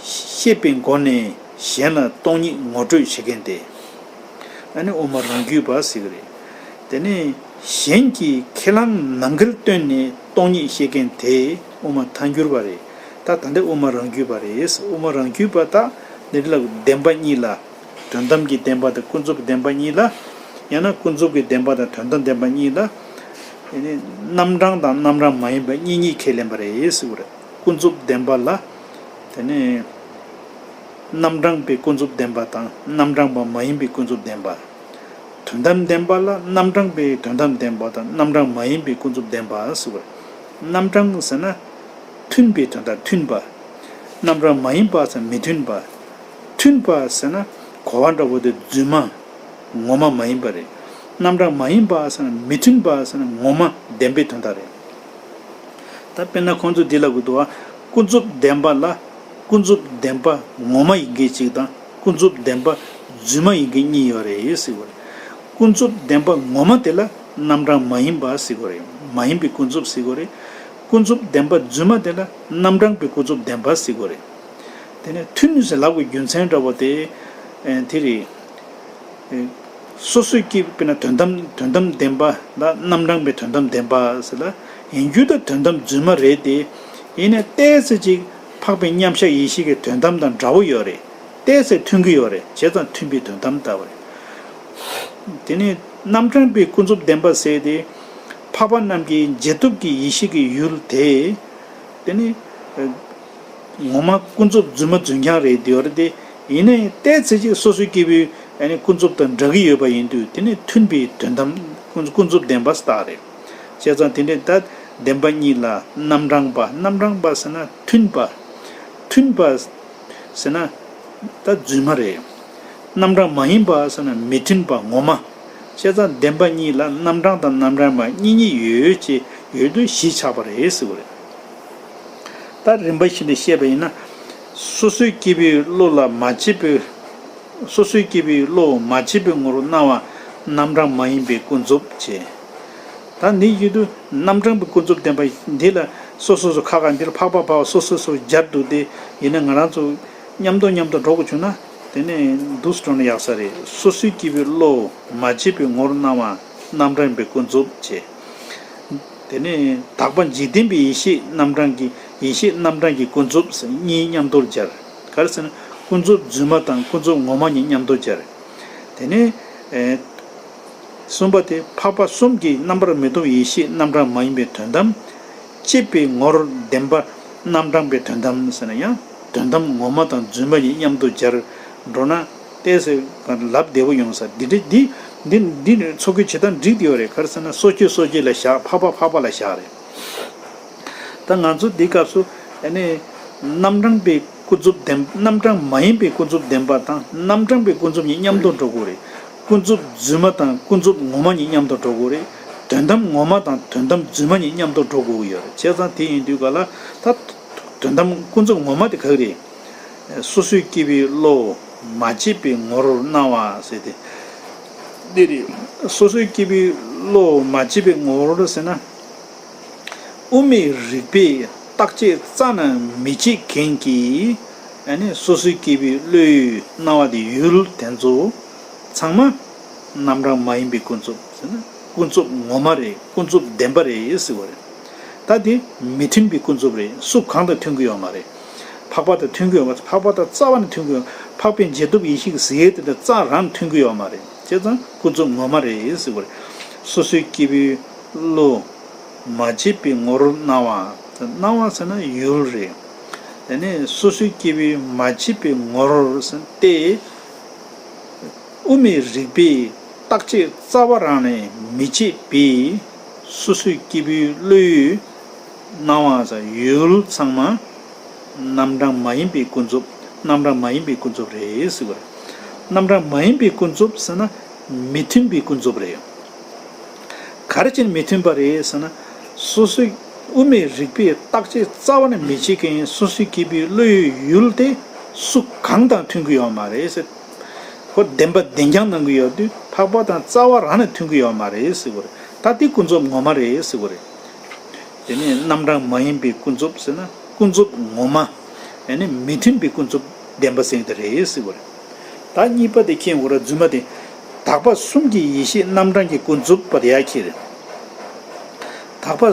ཤེས་པའི་སྒོ་ནས་གཞན་ལ་སྟོང་ཉིད་ངོ་སྤྲོད་བྱེད་མཁན་དེ། ཨ་ནི་དབུ་མ་རང་རྒྱུད་པ་ཟེར་གྱི་རེད། དེ་ནས་གཞན་གྱིས་ཁས་བླངས་ནང་འགལ་བཏོན་ནས་སྟོང་ཉིད་བཤད་མཁན་དེ་དབུ་མ་ཐལ་འགྱུར་བ་རེད། ད་ད་ལྟ་དབུ་མ་རང་རྒྱུད་པ་རེད། དབུ་མ་རང་རྒྱུད་པ་དག་འདི་ལ་བདེན་པ་གཉིས་ལ། དོན་དམ་གྱི་བདེན་པ་དང་ཀུན་རྫོབ་བདེན་པ་གཉིས་ལ། ཡང་ན་ཀུན་རྫོབ་ཀྱི་བདེན་པ་དང་དོན་དམ་བདེན་པ་གཉིས་ལ། དེ་ནི་རྣམ་གྲངས་དང་རྣམ་གྲངས་མ་ཡིན་པ་གཉིས་གཉིས་ཁས་ལེན་པ་རེད་ཟེར་བ་རེད། ཀུན་རྫོབ་བདེན་པ་ལ། དེ་ནི་རྣམ་གྲངས་པའི་ཀུན་རྫོབ་བདེན་པ་དང་རྣམ་གྲངས་པ་མ་ཡིན་པའི་ཀུན་རྫོབ་བདེན་པ། དོན་དམ་བདེན་པ་ལ་རྣམ་གྲངས་པའི་དོན་དམ་བདེན་པ་དང་རྣམ་གྲངས་མ་ཡིན་པའི་ཀུན་རྫོབ་བདེན་པ་ཟེར་བ་རེད། རྣམ་གྲངས་ཟེར་ན། མཐུན་པའི་དོན་དག་མཐུན་པ། རྣམ་གྲངས་མ་ཡིན་པ་ཟེར་ན་མི་མཐུན་པ། མཐུན་པ་ཟེར་ན་གོ་བ་འདྲ་བོ་དེ་རྫུན་མ། ངོ་མ་མ་ཡིན་པ་རེད། རྣམ་གྲངས་མ་ཡིན་པ་ཟེར་ན་མི་མཐུན་པ་ཟེར་ན་ངོ་མ་བདེན་པའི་དོན་དག་རེད། ད་དཔེར་ན་ཁོང་ཚོ་འདི་ལབ་གི་འདུག་བ། ཀུན་རྫོབ་བདེན་པ་ལ་ཀུན་རྫོབ་བདེན་པ་ངོ་མ་ཡིན་མཁན་གཅིག་དང་ཀུན་རྫོབ་བདེན་པ་རྫུན་མ་ཡིན་མཁན་གཉིས་ཡོད་རེད་ཟེར་བ་རེད། ཀུན་རྫོབ་བདེན་པ་ངོ་མ་དེ་ལ་རྣམ་གྲངས་མ་ཡིན་པ་ཟེར་གྱི་རེད། མ་ཡིན་པའི་ཀུན་རྫོབ་ཟེར་གྱི་རེད། ཀུན་རྫོབ་བདེན་པ་རྫུན་མ་དེ་ལ་རྣམ་གྲངས་པའི་ཀུན་རྫོབ་བདེན་པ་ཟེར་གྱི་རེད། དེ་ནས་མཐུན་ཟེར་ལབ་པའི་རྒྱུ་མཚན་འདྲ་བོ་དེ། ཨེ་དེ་རེད། ཨེ་སོ་སོའི་སྐྱེ་བོའི་དཔེར་ན་དོན་དམ་དོན་དམ་བདེན་པ་ལ་རྣམ་གྲངས་པའི་དོན་དམ་བདེན་པ་ཟེར་ལ། ཡིན་རྒྱུ་དང་དོན་དམ་རྫུན་མ་རེད་དེ། ཡིན་ནའི་ཏོག་ཙམ་ཅིག་འཕགས་པའི་མཉམ་གཞག་ཡེ་ཤེས་ཀྱི་དོན་དམ་དང་འདྲ་བོ་ཡོད་རེད། ཏོག་ཙམ་མཐུན་གྱི་ཡོད་རེད། བྱས་ཙང་མཐུན་པའི་དོན་དམ་ལྟ་བུ་རེད། དེ་ནས་རྣམ་གྲངས་པའི་ཀུན་རྫོབ་བདེན་པ་ཟེར་དེ། འཕགས་པ་རྣམས་ཀྱི་རྗེས་ཐོབ་ཀྱི་ཡེ་ཤེས་ཀྱི་ཡུལ་དེ། དེ་ནི། ཨ། ངོ་མ་ཀུན་རྫོབ་རྫུན་མ་རྫུན་རྐྱང་རེད་དེ་ཡོད་རེད་དེ། ཡིན་ནའི་ཏོག་ཙམ་ཅིག་སོ་སོའི་སྐྱེ་བོའི་ཨ་ནི་ཀུན་རྫོབ་དང་འདྲ་གི་ཡོད་པ་ཡིན་དུས་དེ་ནི་མཐུན་པའི་དོན་དམ་ཀུན་ཀུན་རྫོབ་བདེན་པ་ཟེར་རེད། བྱས་ཙང་དེ་འདྲའི་ད་བདེན་པ་གཉིས་ལ་རྣམ་གྲངས་པ། རྣམ་གྲངས་པ་ཟེར་ན་མཐུན་པ། མཐུན་པ་ཟེར་ན་ད་རྫུན་མ་རེད། རྣམ་གྲངས་མ་ཡིན་པ་ཟེར་ན་མི་མཐུན་པ་ངོ་མ། བྱས་ཙང་བདེན་པ་གཉིས་ལ་རྣམ་གྲངས་དང་རྣམ་གྲངས་མ་གཉིས་གཉིས་ཡོད་ཅེས་ཡོད་དུ་གཞི་ཆགས་པ་རེད་ཟེར་བ་རེད། ད་རིམ་པ་བཞིན་དུ་བཤད་པ་ཡིན་ན། སོ་སོའི་སྐྱེ་བོའི་བློ་ལ་མ་བྱེད་པའི། སོ་སོའི་སྐྱེ་བོའི་བློ་མ་བྱེད་པའི་ངོ་བོར་སྣང་བ་རྣམ་གྲངས་མ་ཡིན་པའི་ཀུན་རྫོབ་བྱས། ད་འདི་ཡིན་དུས་རྣམ་གྲངས་པའི་ཀུན་རྫོབ་བདེན་པ་འདི་ལ་སོ་སོ་སོ་ཁ་ཁ་འདི་ལ་འཕགས་པ་འཕགས་པ་སོ་སོ་སོ་སྦྱར་འདུག་སྟེ། ཡིན་ན་ང་རང་ཚོ་མཉམ་དུ་མཉམ་དུ་འགྲོ་དགོས་བྱུང་ན་དེ་ནས་འདུག་སེ་འགྲོ་ན་ཡག་ས་རེད། སོ་སོའི་སྐྱེ་བོའི་བློ་མ་བྱེད་པའི་ངོ་བོར་སྣང་བ་རྣམ་གྲངས་པའི་ཀུན་རྫོབ་བྱས། དེ་ནས་དག་པ་འཇིག་རྟེན་པའི་ཡེ་ཤེས་རྣམ་གྲངས་ཀྱི་ཡེ་ཤེས་རྣམ་གྲངས་ཀྱི་ཀུན་རྫོབ་ཟེར་གཉིས་མཉམ་དུ་སྦྱར། ག་རེ་ཟེར་ན་ཀུན་རྫོབ་རྫུན་མ་དང་ཀུན་རྫོབ་ངོ་མ་གཉིས་མཉམ་དུ་སྦྱར། དེ་ནས་ཨེ་གསུམ་པ་དེ་འཕགས་པ་གསུམ་གྱི་རྣམ་པར་མི་རྟོག་ཡེ་ཤེས་རྣམ་གྲངས་མ་ཡིན་པའི་དོན་དམ། དཔྱད་པའི་ངོར་བདེན་པ་རྣམ་གྲངས་པའི་དོན་དམ་ཟེར་ན་ཡང་དོན་དམ་ངོ་མ་དང་རྫུན་མ་གཉིས་མཉམ་དུ་སྦྱར་འགྲོ་ན་ཏོག་ཙམ་ལབ་བདེ་པོ་ཡོང་ས། འདི་འདྲ་འདི་འདི་འདི་ནི་ཚོགས་ཀྱི་བྱེད་སྟངས་འགྲིག་དེ་ཡོད་རེད། ག་རེ་ཟེར་ན་སོ་སྐྱེ་སོ་སྐྱེ་ལ་བཞག་འཕགས་པ་འཕགས་པ་ལ་བཞག་རེད། ད་ང་ཚོ་འདི་སྐབས་སུ་ཨ་ནི་རྣམ་གྲངས་པའི་ཀུན་རྫོབ་བདེན། རྣམ་གྲངས་མ་ཡིན་པའི་ཀུན་རྫོབ་བདེན་པ་དང་རྣམ་གྲངས་པའི་ཀུན་རྫོབ་གཉིས་མཉམ་དུ་འགྲོ་དགོས་རེད། ཀུན་རྫོབ་རྫུན་མ་དང་ཀུན་རྫོབ་ངོ་མ་གཉིས་མཉམ་དུ་འགྲོ་དགོས་རེད། དོན་དམ་ངོ་མ་དང་དོན་དམ་རྫུན་མ་གཉིས་མཉམ་དུ་འགྲོ་དགོས་ཀྱི་ཡོད་རེད། བྱས་ཙང་དེ་ཡིན་དུས་ག་ལ་ད་དོན་དམ་ཀུན་རྫོབ་ངོ་མ་དེ་ག་རེ་རེད། སོ་སོའི་སྐྱེ་བོའི་བློ་མ་བྱེད་པའི་ངོ་བོར་སྣང་བ་ཟེར་ཏེ། འདི་རེད། སོ་སོའི་སྐྱེ་བོའི་བློ་མ་བྱེད་པའི་ངོ་བོར་ཟེར་ན། དབུ་མའི་རིགས་པས་བརྟག་དཔྱད་རྩ་ནས་མི་བྱེད་མཁན་གྱི་ ཨ་ནི་སོ་སོའི་སྐྱེས་བུའི་བློའི་སྣང་བ་དེ་ཡུལ་དེ་ཚོ་ཚང་མ་རྣམ་གྲངས་མ་ཡིན་པའི་ཀུན་རྫོབ་ཟེར་ན་ཀུན་རྫོབ་ངོ་མ་རེད། ཀུན་རྫོབ་བདེན་པ་རེད་ཟེར་བ་རེད། ད་དེ་མི་མཐུན་པའི་ཀུན་རྫོབ་རེད། སུ་གང་དང་མཐུན་གྱི་ཡོད་མ་རེད། འཕགས་པ་དང་མཐུན་གྱི་ཡོད་མ་རེད། འཕགས་པ་དང་རྩ་བ་ནས་མཐུན་གྱི་ཡོད། འཕགས་པའི་འབྱེད་སྟོབས་ཡེ་ཤེས་ཀྱི་གཟིགས་ཡུལ་དེ་དང་རྩ་རང་མཐུན་གྱི་ཡོད་མ་རེད། བྱས་ཙང་ཀུན་རྫོབ་ངོ་མ་རེད་ཟེར་བ་རེད། སོ་སོའི་སྐྱེས་བུའི་བློ་མ་བརྗེད་པའི་ངོར་སྣང་བ། སྣང་བ་ཟེར་ན་ཡུལ་རེད། དེ་ནས་སོ་སོའི་སྐྱེས་བུའི་མ་བརྗེད་པའི་ངོར་ཟེར་ཏེ། དབུ་མའི་རིགས་པས་བརྟག་དཔྱད་རྩ་བ་རང་ནས་མི་བྱེད་པའི་སོ་སོའི་སྐྱེས་བུའི་བློའི་སྣང་བ་ཟེར་ཡུལ་ཚང་མ་རྣམ་གྲངས་མ་ཡིན་པའི་ཀུན་རྫོབ། རྣམ་གྲངས་མ་ཡིན་པའི་ཀུན་རྫོབ་རེད་ཟེར་བ་རེད། རྣམ་གྲངས་མ་ཡིན་པའི་ཀུན་རྫོབ་ཟེར་ན་མི་མཐུན་པའི་ཀུན་རྫོབ་རེད། ག་རེ་བྱས་ནས་མི་མཐུན་པ་རེད་ཟེར་ན། སོ་སོའི་དབུ་མའི་རིགས་པས་བརྟག་དཔྱད་རྩ་བ་ནས་མི་བྱེད་མཁན་སོ་སོའི་སྐྱེས་བུའི་བློའི་ཡུལ་དེ་སུ་གང་དང་མཐུན་གྱི་ཡོད་མ་རེད་ཟེར། ཁོ་བདེན་པ་བདེན་རྐྱང་གནང་གི་ཡོད་དུས་འཕགས་པ་དང་རྩ་བ་རང་ནས་མཐུན་གྱི་ཡོད་མ་རེད་ཟེར་བ་རེད། ད་དེ་ཀུན་རྫོབ་ངོ་མ་རེད་ཟེར་བ་རེད། དེ་ནས་རྣམ་གྲངས་མ་ཡིན་པའི་ཀུན་རྫོབ་ཟེར་ན་ཀུན་རྫོབ་ངོ་མ། ཡང་ན་མི་མཐུན་པའི་ཀུན་རྫོབ་བདེན་པ་ཟེར་གྱི་དེ་རེད་ཟེར་བ་རེད། ད་གཉིས་པ་དེ་མཁྱེན་དགོས་ར། རྫུན་མ་དེ། དག་པ་གསུམ་གྱི་ཡེ་ཤེས་རྣམ་གྲངས་ཀྱི་ཀུན་རྫོབ་པ་དེ་ཡར་ཁྱེར། དག་པ།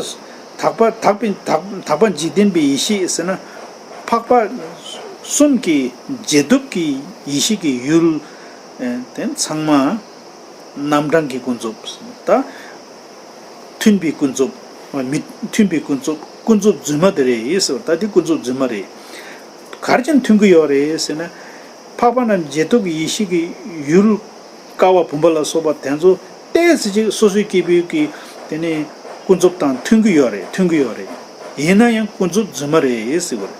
དག་པ་དག་པའི་དག་དག་པ་འཇིག་རྟེན་པའི་ཡེ་ཤེས་ཟེར་ན། འཕགས་པ་གསུམ་གྱི་འབྱེད་སྟོབས་ཀྱི་ཡེ་ཤེས་ཀྱི་ཡུལ། ཨེ། དེ་ཚང་མ་རྣམ་གྲངས་ཀྱི་ཀུན་རྫོབ། ད། མཐུན་པའི་ཀུན་རྫོབ། མི་མཐུན་པའི་ཀུན་རྫོབ། ཀུན་རྫོབ་རྫུན་མ་དེ་རེད་ཟེར་བ། ད་དེ་ཀུན་རྫོབ་རྫུན་མ་རེད། ག་རེ་བྱས་ནས་མཐུན་གྱི་ཡོད་རེད་ཟེར་ན། འཕགས་པ་རྣམས་འབྱེད་སྟོབས་ཀྱི་ཡེ་ཤེས་ཀྱི་ཡུལ། ཀ་བ་བུམ་པ་ལ་སོགས་པ་དེ་ཚོ་ཏོག་ཙམ་ཅིག་སོ་སོའི་སྐྱེས་བུའི་གི་དེ་ནི་ཀུན་རྫོབ་དང་མཐུན་གྱི་ཡོད་རེད། མཐུན་གྱི་ཡོད་རེད། ཡིན་ན་ཡང་ཀུན་རྫོབ་རྫུན་མ་རེད་ཟེར་བ་རེད།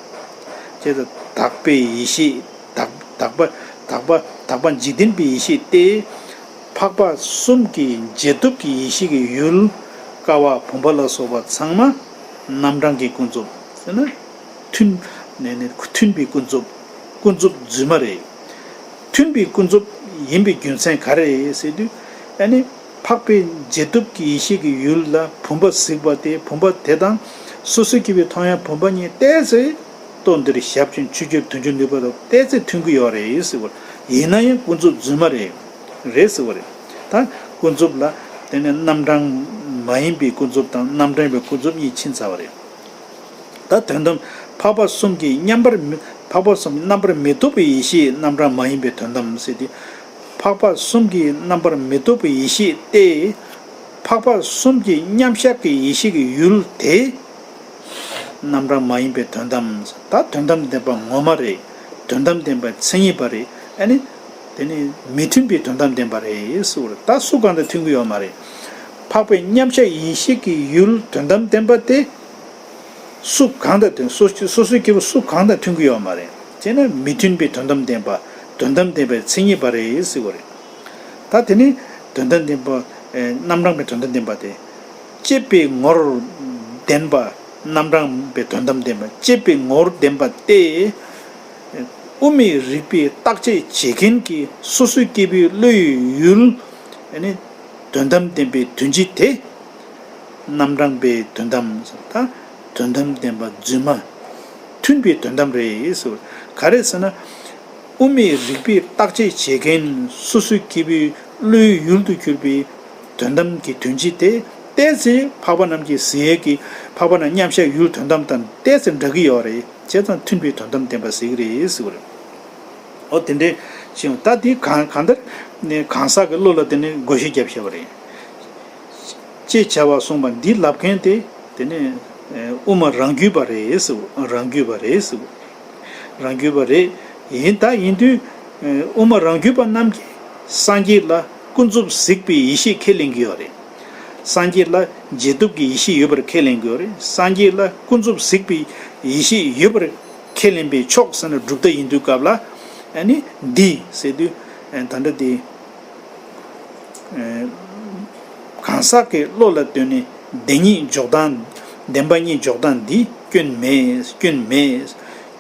ཅེས་དག་པའི་ཡེ་ཤེས། དག་དག་པ་དག་པ་དག་པ་འཇིག་རྟེན་པའི་ཡེ་ཤེས་ཏེ། འཕགས་པ་གསུམ་གྱི་འབྱེད་སྟོབས་ཀྱི་ཡེ་ཤེས་ཀྱི་ཡུལ། ཀ་བ་བུམ་པ་ལ་སོགས་པ་ཚང་མ་རྣམ་གྲངས་ཀྱི་ཀུན་རྫོབ་ཟེར་ན། མཐུན། ནས་ནས་མཐུན་པའི་ཀུན་རྫོབ། ཀུན་རྫོབ་རྫུན་མ་རེད། མཐུན་པའི་ཀུན་རྫོབ་ཡིན་པའི་རྒྱུ་མཚན་ག་རེ་རེད་ཟེར་དུས། ཨ་ནི། འཕགས་པའི་འབྱེད་སྟོབས་ཀྱི་ཡེ་ཤེས་ཀྱི་ཡུལ་ལ་བུམ་པ་གཟིགས་པ་དེ། བུམ་པ་དེ་དང་སོ་སོའི་སྐྱེས་བུའི་མཐོང་ཡང་བུམ་པ་གཉིས་ཏོག་ཙམ། ལྟོ་འདིར་ཞབས་ཀྱི་ཆུ་སྐྱོར་དུས་འགྱུར་ནུས་པ་དང་ཏོག་ཙམ་མཐུན་གྱི་ཡོད་རེད་ཟེར་བ། ཡིན་ན་ཡང་ཀུན་རྫོབ་རྫུན་མ་རེད། རེད་ཟེར་བ་རེད། ད་ཀུན་རྫོབ་ལ་དེ་ནི་རྣམ་གྲངས་མ་ཡིན་པའི་ཀུན་རྫོབ་དང་རྣམ་གྲངས་ཡིན་པའི་ཀུན་རྫོབ་གཉིས་ཕྱིན་ཚར་བ་རེད། ད་དོན་དམ་འཕགས་པ་གསུམ་གྱི་མཉམ་པར་མི་འཕགས་པ་གསུམ་རྣམ་པར་མི་རྟོག་པའི་ཡེ་ཤེས་རྣམ་གྲངས་མ་ཡིན་པའི་དོན་དམ་ཟེར་ཏེ། འཕགས་པ་གསུམ་གྱི་རྣམ་པར་མི་རྟོག་པའི་ཡེ་ཤེས་ཏེ། འཕགས་པ་གསུམ་གྱི་མཉམ་གཞག་གི་ཡེ་ཤེས་ཀྱི་ཡུལ་དེ། རྣམ་གྲངས་མ་ཡིན་པའི་དོན་དམ། ད་དོན་དམ་བདེན་པ་ངོ་མ་རེད། དོན་དམ་བདེན་པའི་མཚན་ཉིད་པ་རེད། ཨ་ནི། དེ་ནི་མི་མཐུན་པའི་དོན་དམ་བདེན་པ་རེད་ཟེར་བ་རེད། ད་སུ་གང་དང་མཐུན་གྱི་ཡོད་མ་རེད། འཕགས་པའི་མཉམ་གཞག་ཡེ་ཤེས་ཀྱི་ཡུལ་དོན་དམ་བདེན་པ་དེ། སུ་གང་དང་མཐུན། སོ་སོ་སོའི་སྐྱེ་བོ་སུ་གང་དང་མཐུན་གྱི་ཡོད་མ་རེད། དེ་ནི་མི་མཐུན་པའི་དོན་དམ་བདེན་པ། དོན་དམ་བདེན་པའི་མཚན་ཉིད་པ་རེད་ཟེར་བ་རེད། ད་དེ་ནི་དོན་དམ་བདེན་པ། ཨེ། རྣམ་གྲངས་པའི་དོན་དམ་བདེན་པ་དེ། དཔྱད་པའི་ངོར་བདེན་པ། རྣམ་གྲངས་པའི་དོན་དམ་བདེན་པ། དཔྱད་པའི་ངོར་བདེན་པ་སྟེ། དབུ་མའི་རིགས་པས་བརྟག་དཔྱད་བྱེད་མཁན་གྱི་སོ་སོའི་སྐྱེ་བོའི་བློའི་ཡུལ། ཨ་ནི། དོན་དམ་བདེན་པའི་དོན་སྤྱི་དེ། རྣམ་གྲངས་པའི་དོན་དམ། ད་དོན་དམ་བདེན་པ་རྫུན་མ། མཐུན་པའི་དོན་དམ་རེད་ཟེར། ག་རེ་ཟེར་ན། དབུ་མའི་རིགས་པས་བརྟག་དཔྱད་བྱེད་མཁན་སོ་སོའི་སྐྱེ་བོའི་བློའི་ཡུལ་དུ་གྱུར་པའི་དོན་དམ་གྱི་དོན་སྤྱི་དེ་ཏོག་ཙམ་འཕགས་པ་རྣམས་ཀྱིས་གཟིགས་ཡས་ཀྱི་འཕགས་པ་རྣམས་མཉམ་གཞག་ཡུལ་དོན་དམ་དང་ཏོག་ཙམ་འདྲ་གི་ཡོད་རེད། བྱས་ཙང་མཐུན་པའི་དོན་དམ་བདེན་པ་ཟེར་གི་རེད་ཟེར་བ་རེད། ཨོ་དེ་འདྲའི་ཕྱིན། ད་འདི་གང་གང་ལྟར་ནི་གང་ཟག་གི་བློ་ལ་དེ་ནི་བགོ་བཤའ་བརྒྱབ་བཞག་པ་རེད། ཅེས་བྱ་བ་གསུངས་པ་འདི་ལབ་མཁན་དེ། དེ་ནི་ཨེ། དབུ་མ་རང་རྒྱུད་པ་རེད་ཟེར། རང་རྒྱུད་པ་རེད་ཟེར། རང་རྒྱུད་པ་རེད། ཡིན་ད་ཡིན་དུས། ཨེ། དབུ་མ་རང་རྒྱུད་པ་རྣམས་ཀྱིས་སངས་རྒྱས་ལ་ཀུན་རྫོབ་གཟིགས་པའི་ཡེ་ཤེས་ཁས་ལེན་གྱི་ཡོད་རེད། སངས་རྒྱས་ལ་འབྱེད་སྟོབས་ཀྱི་ཡེ་ཤེས་ཡོད་པར་ཁས་ལེན་གྱི་ཡོད་རེད། སངས་རྒྱས་ལ་ཀུན་རྫོབ་གཟིགས་པའི་ཡེ་ཤེས་ཡོད་པར་ཁས་ལེན་པའི་ཕྱོགས་ཟེར་ན་སྒྲུབ་ཐབས་ཡིན་དུས་སྐབས་ལ། ཨ་ནི་འདི་ཟེར་དུས། ཨ། ད་ལྟ་འདི། ཨ། གང་ཟག་གི་བློ་ལ་ལྟོས་ནས་བདེན་གཉིས་འཇོག་སྟངས། བདེན་པ་གཉིས་འཇོག་སྟངས་འདི་སྐྱོན་མེད། སྐྱོན་མེད།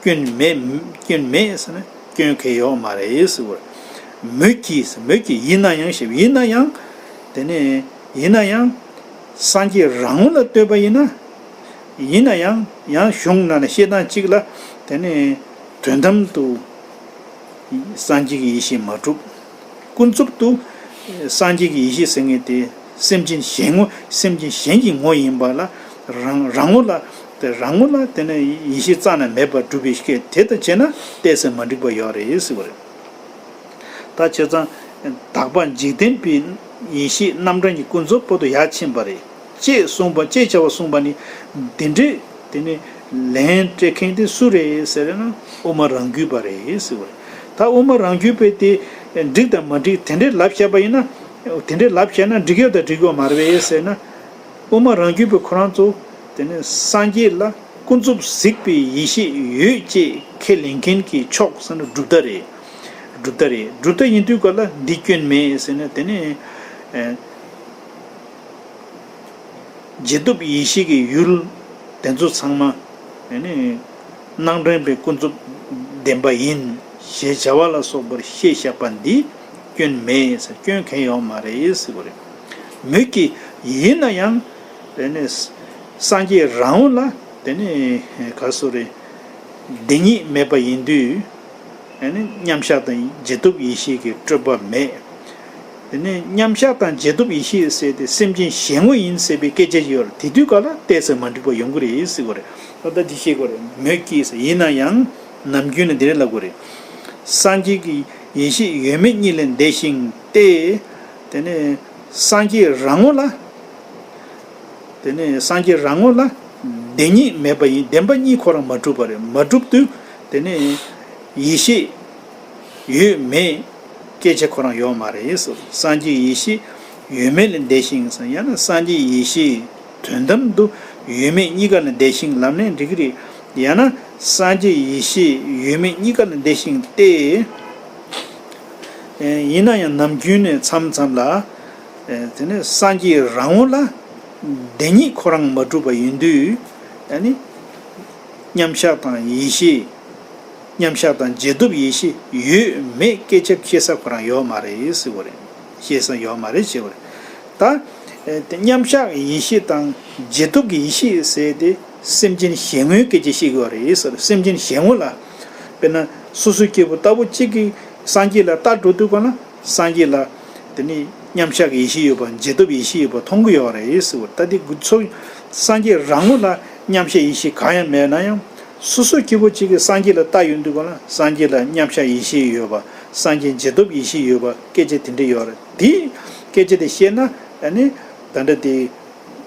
སྐྱོན་མེད། སྐྱོན་མེད་ཟེར་ན་སྐྱོན་གང་ཡོད་མ་རེད་ཟེར་བ། མོད་ཀྱི། མོད་ཀྱི་ཡིན་ན་ཡང་ཞེས། ཡིན་ན་ཡང་། དེ་ནས་ཡིན་ན་ཡང་། སངས་རྒྱས་རང་ངོ་ལ་ལྟོས་པ་ཡིན་ན། ཡིན་ན་ཡང་ཡང་གཞུང་ནང་ནས་བཤད་སྟངས་གཅིག་ལ། དེ་ནས། དོན་དམ་དུ་སངས་རྒྱས་ཀྱི་ཡེ་ཤེས་མ་གྲུབ། ཀུན་རྫོབ་ཏུ་སངས་རྒྱས་ཀྱི་ཡེ་ཤེས་ཟེར་མཁན་དེ་སེམས་ཅན་གཞན་ངོ་སེམས་ཅན་གཞན་གྱི་ངོ་ཡིན་པ་ལ། རང་རང་ངོ་ལ་དེ་རང་ངོ་ལ་དེ་ནས་ཡེ་ཤེས་རྩ་ནས་མེད་པར་སྒྲུབ་པའི་སྐད་དེ་དང་བྱས་ན་ཏོག་ཙམ་མ་འགྲིག་པ་ཡོད་རེད་ཟེར་བ་རེད། ད་བྱས་ཙང་དག་པ་འཇིག་རྟེན་པའི་ཡེ་ཤེས་རྣམ་གྲངས་ཀྱི་ཀུན་རྫོབ་པོ་དུ་ཡར་ཕྱིན་པ་རེད། ཅེས་གསུངས་པ་ཅེས་བྱ་བ་གསུངས་པ་ནི་འདི་འདྲས་དེ་ནི་ལན་སྤྲད་མཁན་དེ་སུ་རེད་ཟེར་ན་དབུ་མ་རང་རྒྱུད་པ་རེད་ཟེར་བ་རེད། ད་དབུ་མ་རང་རྒྱུད་པས་དེ་འགྲིག་དང་མ་འགྲིག་དེ་འདྲས་ལབ་བཤད་པ་ཡིན་ན། དེ་འདྲས་ལབ་བཤད་ན་འགྲིག་ཡོད་དང་འགྲིག་ཡོད་མ་རེད་ཟེར་ན། དབུ་མ་རང་རྒྱུད་པས་ཁོ་རང་ཚོ་དེ་ནི་སངས་རྒྱས་ལ་ཀུན་རྫོབ་གཟིགས་པའི་ཡེ་ཤེས་ཡོད་ཅེས་ཁས་ལེན་མཁན་གྱི་ཕྱོགས་ཟེར་ན་གྲུབ་མཐའ་རེད། གྲུབ་མཐའ་རེད། གྲུབ་མཐའ་ཡིན་དུས་ག་ལ་འདི་སྐྱོན་མེད་ཟེར་ན་དེ་ནི། ཨེ། རྗེས་ཐོབ་ཡེ་ཤེས་ཀྱི་ཡུལ་དེ་ཚོ་ཚང་མ་ཨེ་ནི་སྣང་དྲན་པའི་ཀུན་རྫོབ་བདེན་པ་ཡིན་ཞེས་བྱ་བ་ལ་སོགས་པར་ཤེས་བཞག་པ་འདི་སྐྱོན་མེད་ཟེར། སྐྱོན་གང་ཡང་ཡོད་མ་རེད་ཟེར་བ་རེད། མོད་ཀྱི་ཡིན་ན་ཡང་ཨེ་ནི་སངས་རྒྱས་རང་ངོ་ལ་དེ་ནི་ག་སོ་རེད། བདེན་གཉིས་མེད་པ་ཡིན་དུས། ཨ་ནི་མཉམ་གཞག་དང་རྗེས་ཐོབ་ཡེ་ཤེས་ཀྱི་སྤྲོས་པ་མེད། དེ་ནས་མཉམ་གཞག་དང་རྗེས་ཐོབ་ཡེ་ཤེས་ཟེར་ཏེ་སེམས་ཅན་གཞན་ངོ་ཡིན་ཟེར་བའི་སྐད་ཆ་ཅིག་ཡོད་རེད། དེ་དུས་ག་ལ་ཏོག་ཙམ་མ་འགྲིག་པ་ཡོང་གི་རེད་ཟེར་གི་རེད། ད་ལྟ་འདི་བཤད་གི་རེད། མོད་ཀྱི་ཟེར་ཡིན་ན་ཡང་ནམ་རྒྱུན་ནས་འདི་རེད་ལབ་གི་རེད། སངས་རྒྱས་ཀྱི་ཡེ་ཤེས་ཡོད་མེད་གཉིས་ལས་འདས་ཤིང་སྟེ། དེ་ནས་སངས་རྒྱས་རང་ངོ་ལ། དེ་ནས་སངས་རྒྱས་རང་ངོ་ལ་བདེན་གཉིས་མེད་པ་ཡིན། བདེན་པ་གཉིས་ཁོ་རང་མ་གྲུབ་པ་རེད། མ་གྲུབ་དུས་དེ་ནས་ཡེ་ཤེས་ཡོད་མེད་སྐད་ཆ་ཁོ་རང་ཡོད་མ་རེད་ཟེར། སངས་རྒྱས་ཡེ་ཤེས་ཡོད་མེད་ལས་འདས་ཤིང་ཟེར། ཡང་ན་སངས་རྒྱས་ཡེ་ཤེས་དོན་དམ་དུ་ཡོད་མེད་གཉིས་ཀ་ལས་འདས་ཤིང་ལབ་ནས་འགྲིག་གི་རེད། ཡང་ན་སངས་རྒྱས་ཡེ་ཤེས་ཡོད་མེད་གཉིས་ཀ་ལས་འདས་ཤིང་སྟེ། ཡིན་ན་ཡང་ནམ་རྒྱུན་ནས་མཚམས་མཚམས་ལ། དེ་ནས་སངས་རྒྱས་རང་ངོ་ལ་བདེན་གཉིས་ཁོ་རང་མ་གྲུབ་པ་ཡིན་དུས། ཨ་ནི་མཉམ་གཞག་དང་ཡེ་ཤེས། མཉམ་གཞག་དང་རྗེས་ཐོབ་ཡེ་ཤེས་ཡོད་མེད་སྐད་ཆ་བཤད་ས་ཁོ་རང་ཡོད་མ་རེད་ཟེར་བ་རེད། བཤད་ས་ཡོད་མ་རེད་ཟེར་བ་རེད། ད་དེ་མཉམ་གཞག་ཡེ་ཤེས་དང་རྗེས་ཐོབ་ཀྱི་ཡེ་ཤེས་ཟེར་ཏེ་སེམས་ཅན་གཞན་ངོའི་སྐད་ཆ་བཤད་ཀྱི་ཡོད་རེད་ཟེར། སེམས་ཅན་གཞན་ངོ་ལ། དཔེར་ན་སོ་སོའི་སྐྱེ་བོ་ལྟ་བུ་གཅིག་གིས་སངས་རྒྱས་ལ་ལྟ་འགྲོ་དུས་ག་ལ། སངས་རྒྱས་ལ་དེ་ནི་མཉམ་གཞག་གི་ཡེ་ཤེས་ཡོད་པ་རྗེས་ཐོབ་ཡེ་ཤེས་ཡོད་པ་མཐོང་གི་ཡོད་རེད་ཟེར་བ། ད་དེ་ཚོ་སངས་རྒྱས་རང་ངོ་ལ་མཉམ་གཞག་ཡེ་ཤེས་གང་ཡང་མེད་ན་ཡང་། སོ་སོ་སྐྱེ་བོ་གཅིག་གིས་སངས་རྒྱས་ལ་ལྟ་ཡོང་དུས་ག་ལ་སངས་རྒྱས་ལ་མཉམ་གཞག་ཡེ་ཤེས་ཡོད་པ། སངས་རྒྱས་རྗེས་ཐོབ་ཡེ་ཤེས་ཡོད་པ་སྐད་ཆ་དེ་འདྲ་ཡོད་རེད། དེ་སྐད་ཆ་དེ་བཤད་ན་ཨ་ནི་ད་ལྟ་དེ།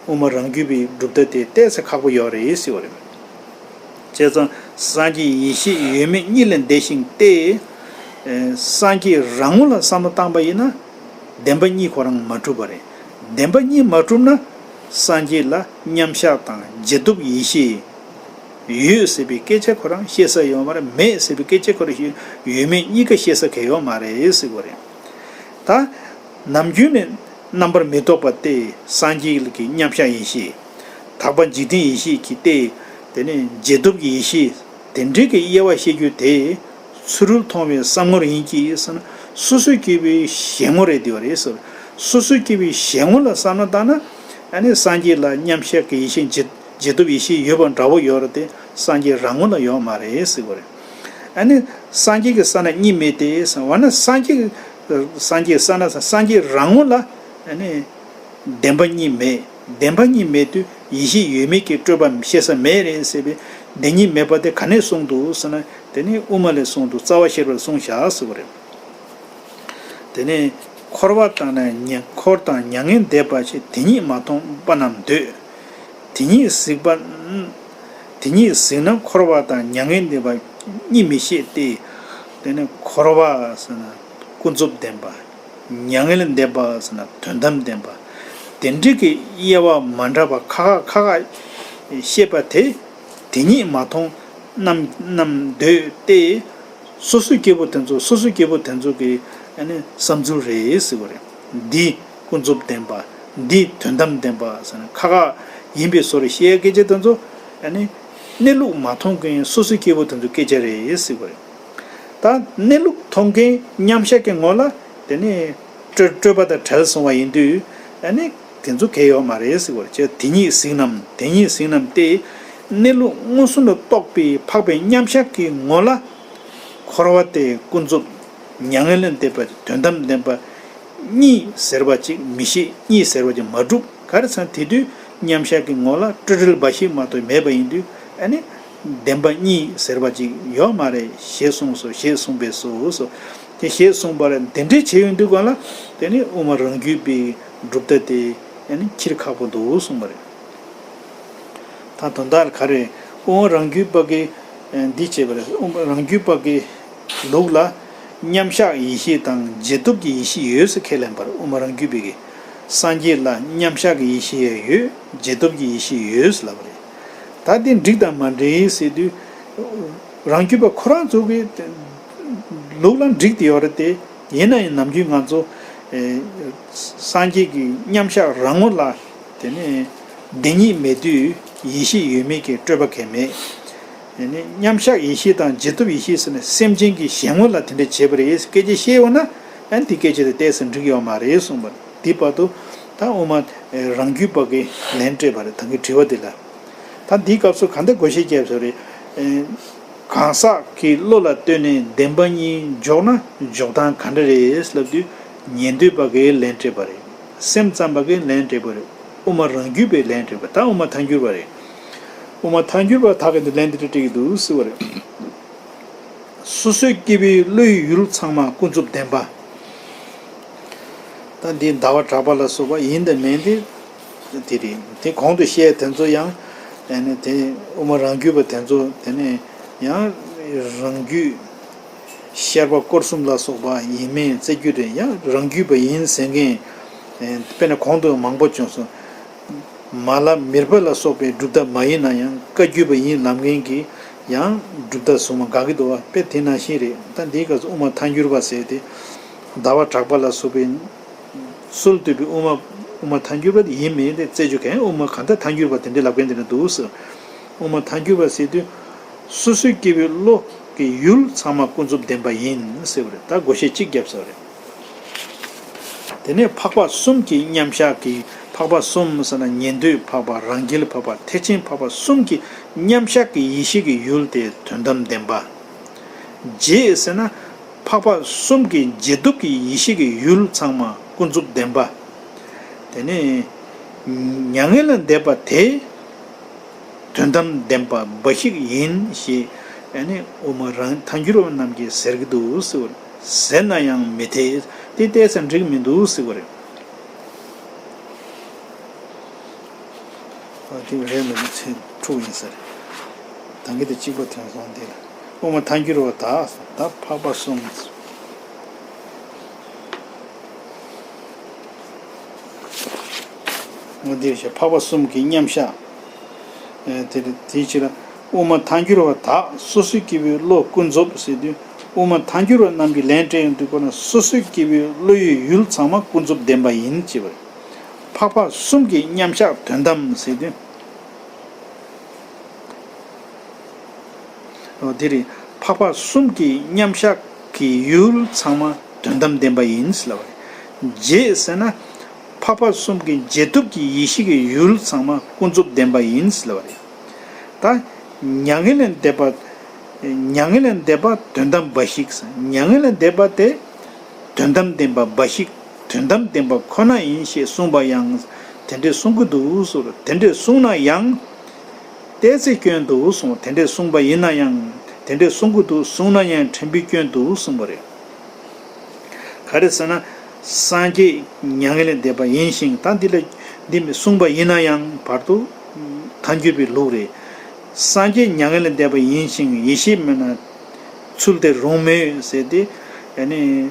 དབུ་མ་རང་རྒྱུད་པའི་གྲུབ་མཐའ་དེ་ཏོག་ཙམ་ཁག་པོ་ཡོད་རེད་ཟེར་བ་རེད། བྱས་ཙང་སངས་རྒྱས་ཡེ་ཤེས་ཡོད་མེད་གཉིས་ལས་འདས་ཤིང་སྟེ། སངས་རྒྱས་རང་ངོ་ལ་བསམ་བློ་བཏང་པ་ཡིན་ན། བདེན་པ་གཉིས་ཁོ་རང་མ་གྲུབ་པ་རེད། བདེན་པ་གཉིས་མ་གྲུབ་ན། སངས་རྒྱས་ལ་མཉམ་གཞག་དང་རྗེས་ཐོབ་ཡེ་ཤེས་ཡོད་ཟེར་བའི་སྐད་ཆ་ཁོ་རང་བཤད་ས་ཡོད་མ་རེད། མེད་ཟེར་བའི་སྐད་ཆ་ཁོ་རང་ཡོད་མེད་གཉིས་ཀ་བཤད་ས་གང་ཡོད་མ་རེད་ཟེར་བ་རེད། ད། ནམ་རྒྱུན་ནས་རྣམ་པར་མི་རྟོག་པ་སྟེ་སངས་རྒྱས་ཀྱི་མཉམ་གཞག་ཡེ་ཤེས། དག་པ་འཇིག་རྟེན་ཡེ་ཤེས་ཀྱི་སྟེ། དེ་ནས་རྗེས་ཐོབ་ཀྱི་ཡེ་ཤེས། དེ་འདྲའི་གི་དབྱེ་བ་ཤེས་རྒྱུ་དེ། ཚུ་རོལ་མཐོང་བའི་བསམ་ངོར་ཡིན་གྱི་ཟེར་ན། སོ་སོའི་སྐྱེ་བོའི་ཞེན་ངོ་རེད་དེ་བ་རེད་ཟེར། སོ་སོའི་སྐྱེ་བོའི་ཞེན་ངོ་ལ་བསམ་བློ་བཏང་ན། ཨ་ནི་སངས་རྒྱས་ལ་མཉམ་གཞག་གི་ཡེ་ཤེས་རྗེས་རྗེས་ཐོབ་ཡེ་ཤེས་ཡོད་པ་འདྲ་བོ་ཡོད་རེད་དེ། སངས་རྒྱས་རང་ངོ་ལ་ཡོད་མ་རེད་ཟེར་བ་རེད། ཨ་ནི་སངས་རྒྱས་ཀྱི་ས་ན་གཉིས་མེད་དེ་ཟེར་བ་ན། སངས་རྒྱས་སངས་རྒྱས་ས་ན་སངས་རྒྱས་རང་ངོ་ལ་ཨ་ནི་བདེན་པ་གཉིས་མེད། བདེན་པ་གཉིས་མེད་དུས་ཡེ་ཤེས་ཡོད་མེད་ཀྱི་སྤྲོས་པ་བཤད་ས་མེད་རེད་ཟེར་བའི་བདེན་གཉིས་མེད་པ་དེ་ག་ནས་གསུངས་འདུག་ཟེར་ན། དེ་ནི་དབུ་མ་ལས་གསུངས་འདུག་རྩ་བ་ཤེས་རབ་ལ་གསུངས་བཞག་ཟེར་བ་རེད། དེ་ནས་འཁོར་བ་དང་ནི་མྱ་འཁོར་དང་མྱ་ངན་འདས་པ་ཞེས། དེ་ཉིད་མ་མཐོང་དཔའ་རྣམས་འདོད། དེ་ཉིད་གཟིགས་པ། དེ་ཉིད་གཟིགས་ན་འཁོར་བ་དང་མྱ་ངན་འདས་པ་གཉིས་མི་ཤེས་ཏེ། དེ་ནི་འཁོར་བ་ཟེར་ན་ཀུན་རྫོབ་བདེན་པ། མྱ་ངན་ལས་འདས་པ་ཟེར་ན་དོན་དམ་བདེན་པ། དེ་འདྲ་གི་དབྱེ་བ་མ་འདྲ་བ་ཁ་ཁ་ཁ་ཁ་བཤད་པ་དེ། དེ་ཉིད་མ་མཐོང་རྣམས་རྣམས་འདོད་དེ། སོ་སོའི་སྐྱེ་བོ་དེ་ཚོ་སོ་སོའི་སྐྱེ་བོ་དེ་ཚོ་གི་ཨ་ནི་བསམ་ཚུལ་རེད་ཟེར་བ་རེད། འདི་ཀུན་རྫོབ་བདེན་པ། འདི་དོན་དམ་བདེན་པ་ཟེར་ན་ཁ་ཁ་ཡིན་པའི་བཟོ་རེ་བཤད་སྐད་ཆ་དེ་ཚོ་ཨ་ནི་གནས་ལུགས་མ་མཐོང་མཁན་སོ་སོའི་སྐྱེ་བོ་དེ་ཚོའི་སྐད་ཆ་རེད་ཟེར་བ་རེད། ད་གནས་ལུགས་མཐོང་མཁན་མཉམ་གཞག་གི་ངོ་ལ་དེ་ནི་སྤྲོས་སྤྲོས་པ་དང་བྲལ་སོང་བ་ཡིན་དུས་ཨ་ནི་དེ་ཚོ་གལ་ཡོད་མ་རེད་ཟེར་བ་རེད། དེ་ཉིད་གཟིགས་རྣམས་དེ་ཉིད་གཟིགས་རྣམས་ཏེ། གནས་ལུགས་མངོན་སུམ་དུ་རྟོགས་པའི་འཕགས་པའི་མཉམ་གཞག་གི་ངོ་ལ། འཁོར་བ་སྟེ་ཀུན་རྫོབ། མྱ་ངན་ལས་འདས་པ་དོན་དམ་བདེན་པ་གཉིས་ཟེར་བ་ཅིག་མི་ཤེས། གཉིས་ཟེར་བ་ཅིག་མ་གྲུབ། ག་རེ་ཟེར་ན་དེ་དུས་མཉམ་གཞག་གི་ངོ་ལ་སྤྲོས་བྲལ་འབའ་ཞིག་མ་གཏོགས་མེད་པ་ཡིན་དུས། ཨ་ནི་བདེན་པ་གཉིས་ཟེར་བ་ཅིག་ཡོད་མ་རེད་ཞེས་གསུངས་སོ། ཞེས་གསུངས་པས་སོ། དེ་ཞེས་གསུངས་པ་རེད། དེ་འདྲའི་བྱས་ཡོང་དུས་གང་ལ་དེ་ནི་དབུ་མ་རང་རྒྱུད་པའི་གྲུབ་མཐའ་དེ་ཨ་ནི་འཁྱེར་ཁག་པོ་འདུག་གསུངས་པ་རེད། ད་དོན་དག་ག་རེ། དབུ་མ་རང་རྒྱུད་པ་གིས་འདི་བྱས་པ་རེད། དབུ་མ་རང་རྒྱུད་པ་གི་ལུགས་ལ་མཉམ་གཞག་ཡེ་ཤེས་དང་རྗེས་ཐོབ་ཀྱི་ཡེ་ཤེས་ཡོད་ཟེར་ཁས་ལེན་པར། དབུ་མ་རང་རྒྱུད་པའི་གི་སངས་རྒྱས་ལ་མཉམ་གཞག་གི་ཡེ་ཤེས་ཡང་ཡོད། རྗེས་ཐོབ་ཀྱི་ཡེ་ཤེས་ཡོད་ཟེར་ལབ་པ་རེད། ད་འདི་འགྲིག་དང་མ་འགྲིག་ཟེར་དུས། རང་རྒྱུད་པ་ཁོ་རང་ཚོ་གི་ལུགས་ལ་འགྲིག་དེ་ཡོད་རེད་དེ། ཡིན་ན་ཡང་ནམ་རྒྱུན་ང་ཚོ་ཨེ་སངས་རྒྱས་ཀྱི་མཉམ་གཞག་རང་ངོ་ལ་དེ་ནས་བདེན་གཉིས་མེད་དུས་ཡེ་ཤེས་ཡོད་མེད་ཀྱི་སྤྲོས་པ་གང་ཡང་མེད། དེ་ནས་མཉམ་གཞག་ཡེ་ཤེས་དང་རྗེས་ཐོབ་ཡེ་ཤེས་ཟེར་ནས་སེམས་ཅན་གྱི་གཞན་ངོ་ལ་དེ་འདྲ་བྱས་པ་རེད་སྐད་ཆ་བཤད་ཡོང་ན། ཨ་ནི་དེ་སྐད་ཆ་དེ་ཏོག་ཙམ་འགྲིག་ཡོད་མ་རེད་གསུངས་པ་རེད། དེ་བར་དུ་ད་དབུ་མ་རང་རྒྱུད་པ་གིས་ལན་སྤྲད་པ་རེད། ད་གི་དྲི་བ་དེ་ལ། ད་འདིའི་སྐབས་སུ་ག་འདྲ་བགོ་བཤའ་བརྒྱབ་ས་རེད། གང་ཟག་གི་བློ་ལ་ལྟོས་ནས་བདེན་པ་གཉིས་འཇོག་ན་འཇོག་སྟངས་ག་འདྲ་རེད་ལབ་དུས། ཉན་ཐོས་པ་གིས་ལན་སྤྲད་པ་རེད། སེམས་ཙམ་པ་གིས་ལན་སྤྲད་པ་རེད། དབུ་མ་རང་རྒྱུད་པས་ལན་སྤྲད་པ། ད་དབུ་མ་ཐལ་འགྱུར་བ་རེད། དབུ་མ་ཐལ་འགྱུར་བ་དག་གིས་འདི་ལན་འདི་འདྲ་སྤྲད་ཀྱི་འདུག་ཟེར་བ་རེད། སོ་སོའི་སྐྱེ་བོའི་བློའི་ཡུལ་ཚང་མ་ཀུན་རྫོབ་བདེན་པ། ད་འདི་ཟླ་བ་གྲགས་པ་ལ་སོགས་པ་ཡིན་དང་མིན་དེ་དེ་རེད། དེ་གོང་དུ་བཤད་དེ་ཚོ་ཡང་ཨ་ནི་དེ་དབུ་མ་རང་རྒྱུད་པ་དེ་ཚོ་དེ་ནས་ཡང་རང་རྒྱུད་ཤར་པ་སྐོར་གསུམ་ལ་སོགས་པ་ཡིན་མིན་རྩད་གཅོད་རེད། ཡང་རང་རྒྱུད་པ་ཡིན་ཟེར་མཁན་དཔེར་ན་གོང་དུ་མང་པོ་བྱུང་སོང་། མ་ལ་མིར་པ་ལ་སོགས་པའི་གྲུབ་མཐའ་མ་ཡིན་ན་ཡང་བཀའ་བརྒྱུད་པ་ཡིན་ལབ་མཁན་གྱི་ཡང་གྲུབ་མཐའ་བཟུང་བ་དགའ་གི་འདུག་བ། དཔེ་དེ་ནང་བཞིན་རེད། ད་འདིའི་སྐབས་སུ་དབུ་མ་ཐལ་འགྱུར་བ་ཟེར་ཏེ། ཟླ་བ་གྲགས་པ་ལ་སོགས་པའི་སྲོལ་བཏོད་པའི་དབུ་མ། དབུ་མ་ཐལ་འགྱུར་བ་དེ་ཡིན་མིན་དེ་རྩད་གཅོད་མཁན། དབུ་མ་གང་ལྟར་ཐལ་འགྱུར་བ་དེ་འདྲ་ལབ་མཁན་དེ་འདྲ་འདུག་ཟེར། དབུ་མ་ཐལ་འགྱུར་བ་ཟེར་དུས། སོ་སོའི་སྐྱེ་བོའི་བློ་གི་ཡུལ་ཚང་མ་ཀུན་རྫོབ་བདེན་པ་ཡིན་ཟེར་བ་རེད། ད་བགོ་བཤའ་གཅིག་བརྒྱབ་ཟེར་བ་རེད། དེ་ནས་འཕགས་པ་གསུམ་གྱི་མཉམ་གཞག་གི། འཕགས་པ་གསུམ་ཟེར་ན་ཉན་ཐོས་འཕགས་པ། རང་རྒྱལ་འཕགས་པ། ཐེག་ཆེན་འཕགས་པ་གསུམ་གྱི་མཉམ་གཞག་གི་ཡེ་ཤེས་ཀྱི་ཡུལ་དེ་དོན་དམ་བདེན་པ། རྗེས་ཟེར་ན་འཕགས་པ་གསུམ་གྱི་རྗེས་ཐོབ་ཀྱི་ཡེ་ཤེས་ཀྱི་ཡུལ་ཚང་མ་ཀུན་རྫོབ་བདེན་པ། དེ་ནས་མྱ་ངན་ལས་འདས་པ་དེ། དོན་དམ་བདེན་པ་འབའ་ཞིག་ཡིན་ཞེས་ཨ་ནི་དབུ་མ་རང་ཐལ་འགྱུར་བ་རྣམས་ཀྱིས་ཟེར་གྱི་འདུག་ཟེར་བ་རེད། ཟེར་ན་ཡང་མི་འཐད། དེ་ཏོག་ཙམ་འགྲིག་མི་འདུག་ཟེར་བ་རེད། ཨ་དེ་རེད་མི་འདུག་ཚེ་འཁྲུག་ཡིན་ས་རེད། ད་གིན་དེ་གཅིག་པ་ཐོན་སོང་། དེ་ལ་དབུ་མ་ཐལ་འགྱུར་བ་དག་ད་འཕགས་པ་གསུམ། འོ་དེ་བཞིན་འཕགས་པ་གསུམ་གྱི་མཉམ་གཞག་ཨེ་དེ་དེའི་ཕྱིར་དབུ་མ་ཐལ་འགྱུར་བ་དག་སོ་སོའི་སྐྱེ་བོའི་བློ་ཀུན་རྫོབ་ཟེར་དུས། དབུ་མ་ཐལ་འགྱུར་བ་རྣམས་ཀྱིས་ལན་སྤྲད་ཡོང་དུས་ཁོ་ན་སོ་སོའི་སྐྱེ་བོའི་བློ་ཡི་ཡུལ་ཚང་མ་ཀུན་རྫོབ་བདེན་པ་ཡིན་ཅེས་པ་རེད། འཕགས་པ་གསུམ་གྱི་མཉམ་གཞག་དོན་དམ་ཟེར་དུས། འོ་དེ་རེད། འཕགས་པ་གསུམ་གྱི་མཉམ་གཞག་གི་ཡུལ་ཚང་མ་དོན་དམ་བདེན་པ་ཡིན་ཟེར་ལབ་པ་རེད། རྗེས་ཟེར་ན། འཕགས་པ་གསུམ་གྱི་རྗེས་ཐོབ་ཀྱི་ཡེ་ཤེས་ཀྱི་ཡུལ་ཚང་མ་ཀུན་རྫོབ་བདེན་པ་ཡིན་ཟེར་ལབ་པ་རེད། ད་མྱ་ངན་ལས་འདས་པ། མྱ་ངན་ལས་འདས་པ་དོན་དམ་འབའ་ཞིག་ཟེར། མྱ་ངན་ལས་འདས་པ་དེ་དོན་དམ་བདེན་པ་འབའ་ཞིག། དོན་དམ་བདེན་པ་ཁོ་ན་ཡིན་ཞེས་གསུངས་པ་ཡང་དེ་འདྲས་གསུང་གི་འདུག་ཟེར། དེ་འདྲས་གསུངས་ན་ཡང་། ཏོག་ཙམ་སྐྱོན་འདུག་གསུངས། དེ་འདྲས་གསུངས་པ་ཡིན་ན་ཡང་། དེ་འདྲས་གསུང་གི་འདུག་གསུངས་ན་ཡང་ཕྲན་བུ་སྐྱོན་འདུག་གསུངས་པ་རེད། ག་རེ་ཟེར་ན། སངས་རྒྱས་མྱ་ངན་ལས་འདས་པ་ཡིན་ཞིང་། ད་འདི་ལ་འདི་མི་གསུངས་པ་ཡིན་ན་ཡང་བར་དུ་ཐལ་འགྱུར་བའི་ལུགས་རེད། སངས་རྒྱས་མྱ་ངན་ལས་འདས་པ་ཡིན་ཞིང་། ཡེ་ཤེས་མེད་ན་ཚུལ་དེ་རུང་མོད་ཟེར་ཏེ། ཡ་ནི།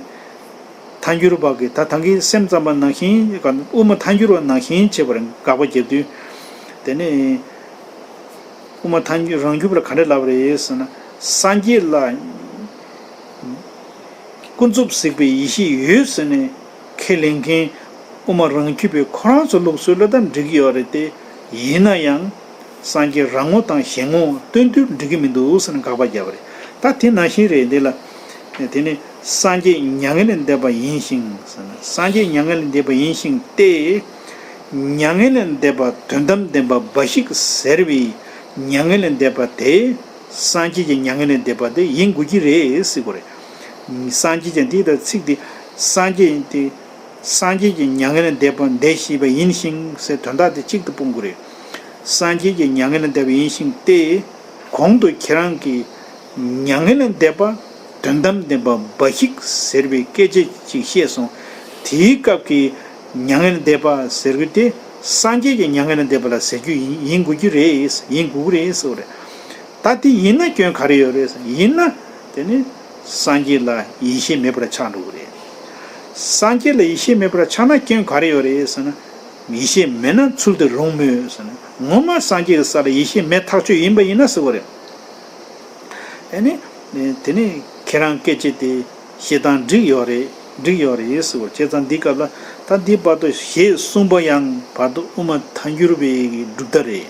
ཐལ་འགྱུར་བ་གིས་ད་ཐང་གི་སེམས་ཙམ་པ་ནང་བཞིན་དབུ་མ་ཐལ་འགྱུར་བ་ནང་བཞིན་བྱེད་པར་དགག་པ་བརྒྱབ་དུས། དེ་ནས་དབུ་མ་ཐལ་འགྱུར་རང་རྒྱུད་པ་ལ་ག་འདྲ་ལབ་རེད་ཟེར་ན། སངས་རྒྱས་ལ་ཀུན་རྫོབ་གཟིགས་པའི་ཡེ་ཤེས་ཡོད་ཟེར་ནས་ཁས་ལེན་མཁན་དབུ་མ་རང་རྒྱུད་པའི་ཁོ་རང་ཚོ་ལུགས་སྲོལ་ལ་ད་འགྲིག་གི་ཡོད་རེད་དེ། ཡིན་ན་ཡང་། སངས་རྒྱས་རང་ངོ་དང་གཞན་ངོ་སྟོན་དུས་འགྲིག་གི་མི་འདུག་ཟེར་ནས་དགག་པ་བརྒྱབ་པ་རེད། ད་དེ་ནང་བཞིན་རེད། འདི་ལ། དེ་ནི་སངས་རྒྱས་མྱ་ངན་ལས་འདས་པ་ཡིན་ཞིང་ཟེར་ན། སངས་རྒྱས་མྱ་ངན་ལས་འདས་པ་ཡིན་ཞིང་སྟེ། མྱ་ངན་ལས་འདས་པ་དོན་དམ་བདེན་པ་འབའ་ཞིག་ཟེར་བའི་མྱ་ངན་ལས་འདས་པ་དེ། སངས་རྒྱས་ཀྱི་མྱ་ངན་ལས་འདས་པ་དེ་ཡིན་དགོས་ཀྱི་རེད་ཟེར་དགོས་རེད། སངས་རྒྱས་ཀྱི་འདི་དང་ཚིག་འདི་སངས་རྒྱས་དེ། སངས་རྒྱས་ཀྱི་མྱ་ངན་ལས་འདས་པ་འདས་ཤེས་པ་ཡིན་ཞིང་ཟེར་དོན་དག་དེ་གཅིག་ཏུ་སྤུངས་དགོས་རེད། སངས་རྒྱས་ཀྱི་མྱ་ངན་ལས་འདས་པ་ཡིན་ཞིང་སྟེ། གོང་དུ་ཁྱེད་རང་གིས་མྱ་ངན་ལས་འདས་པ་དོན་དམ་བདེན་པ་འབའ་ཞིག་ཟེར་བའི་སྐད་ཆ་ཅིག་བཤད་སོང་། དེའི་སྐབས་ཀྱི་མྱ་ངན་ལས་འདས་པ་ཟེར་རྒྱུ་དེ་སངས་རྒྱས་ཀྱི་མྱ་ངན་ལས་འདས་པ་ལ་ཟེར་རྒྱུ་ཡིན་ཡིན་དགོས་ཀྱི་རེད། ཡིན་དགོས་ཀྱི་རེད་ཟེར་བ་རེད། ད་དེ་ཡིན་ན་སྐྱོན་ག་རེ་ཡོད་རེད་ཟེར། ཡིན་ན་དེ་ནི་སངས་རྒྱས་ལ་ཡིད་ཆེས་མེད་པར་ཆགས་འགྲོ་གི་རེད། སངས་རྒྱས་ལ་ཡིད་ཆེས་མེད་པར་ཆགས་ན་སྐྱོན་ག་རེ་ཡོད་རེད་ཟེར་ན། ཡིད་ཆེས་མེད་ན་ཚུལ་དེ་རུང་མོད་ཟེར་ན། ངོ་མ་སངས་རྒྱས་ཀྱི་ས་ལ་ཡིད་ཆེས་མེད་ཐག་ཆོད་ཡིན་པ་ཡིན་ན་ཟེར་བ་རེད། ཨ་ནི། དེ་ནི་ཁྱེད་རང་སྐད་ཆ་དེ་བཤད་སྟངས་འགྲིག་ཡོད་རེད། འགྲིག་ཡོད་རེད་ཟེར་བ་བྱས་ཙང་འདི་སྐབས་ལ་ད་འདི་བར་དུ་ཞེས་གསུངས་པ་ཡང་བར་དུ་དབུ་མ་ཐལ་འགྱུར་བའི་གྲུབ་མཐའ་རེད།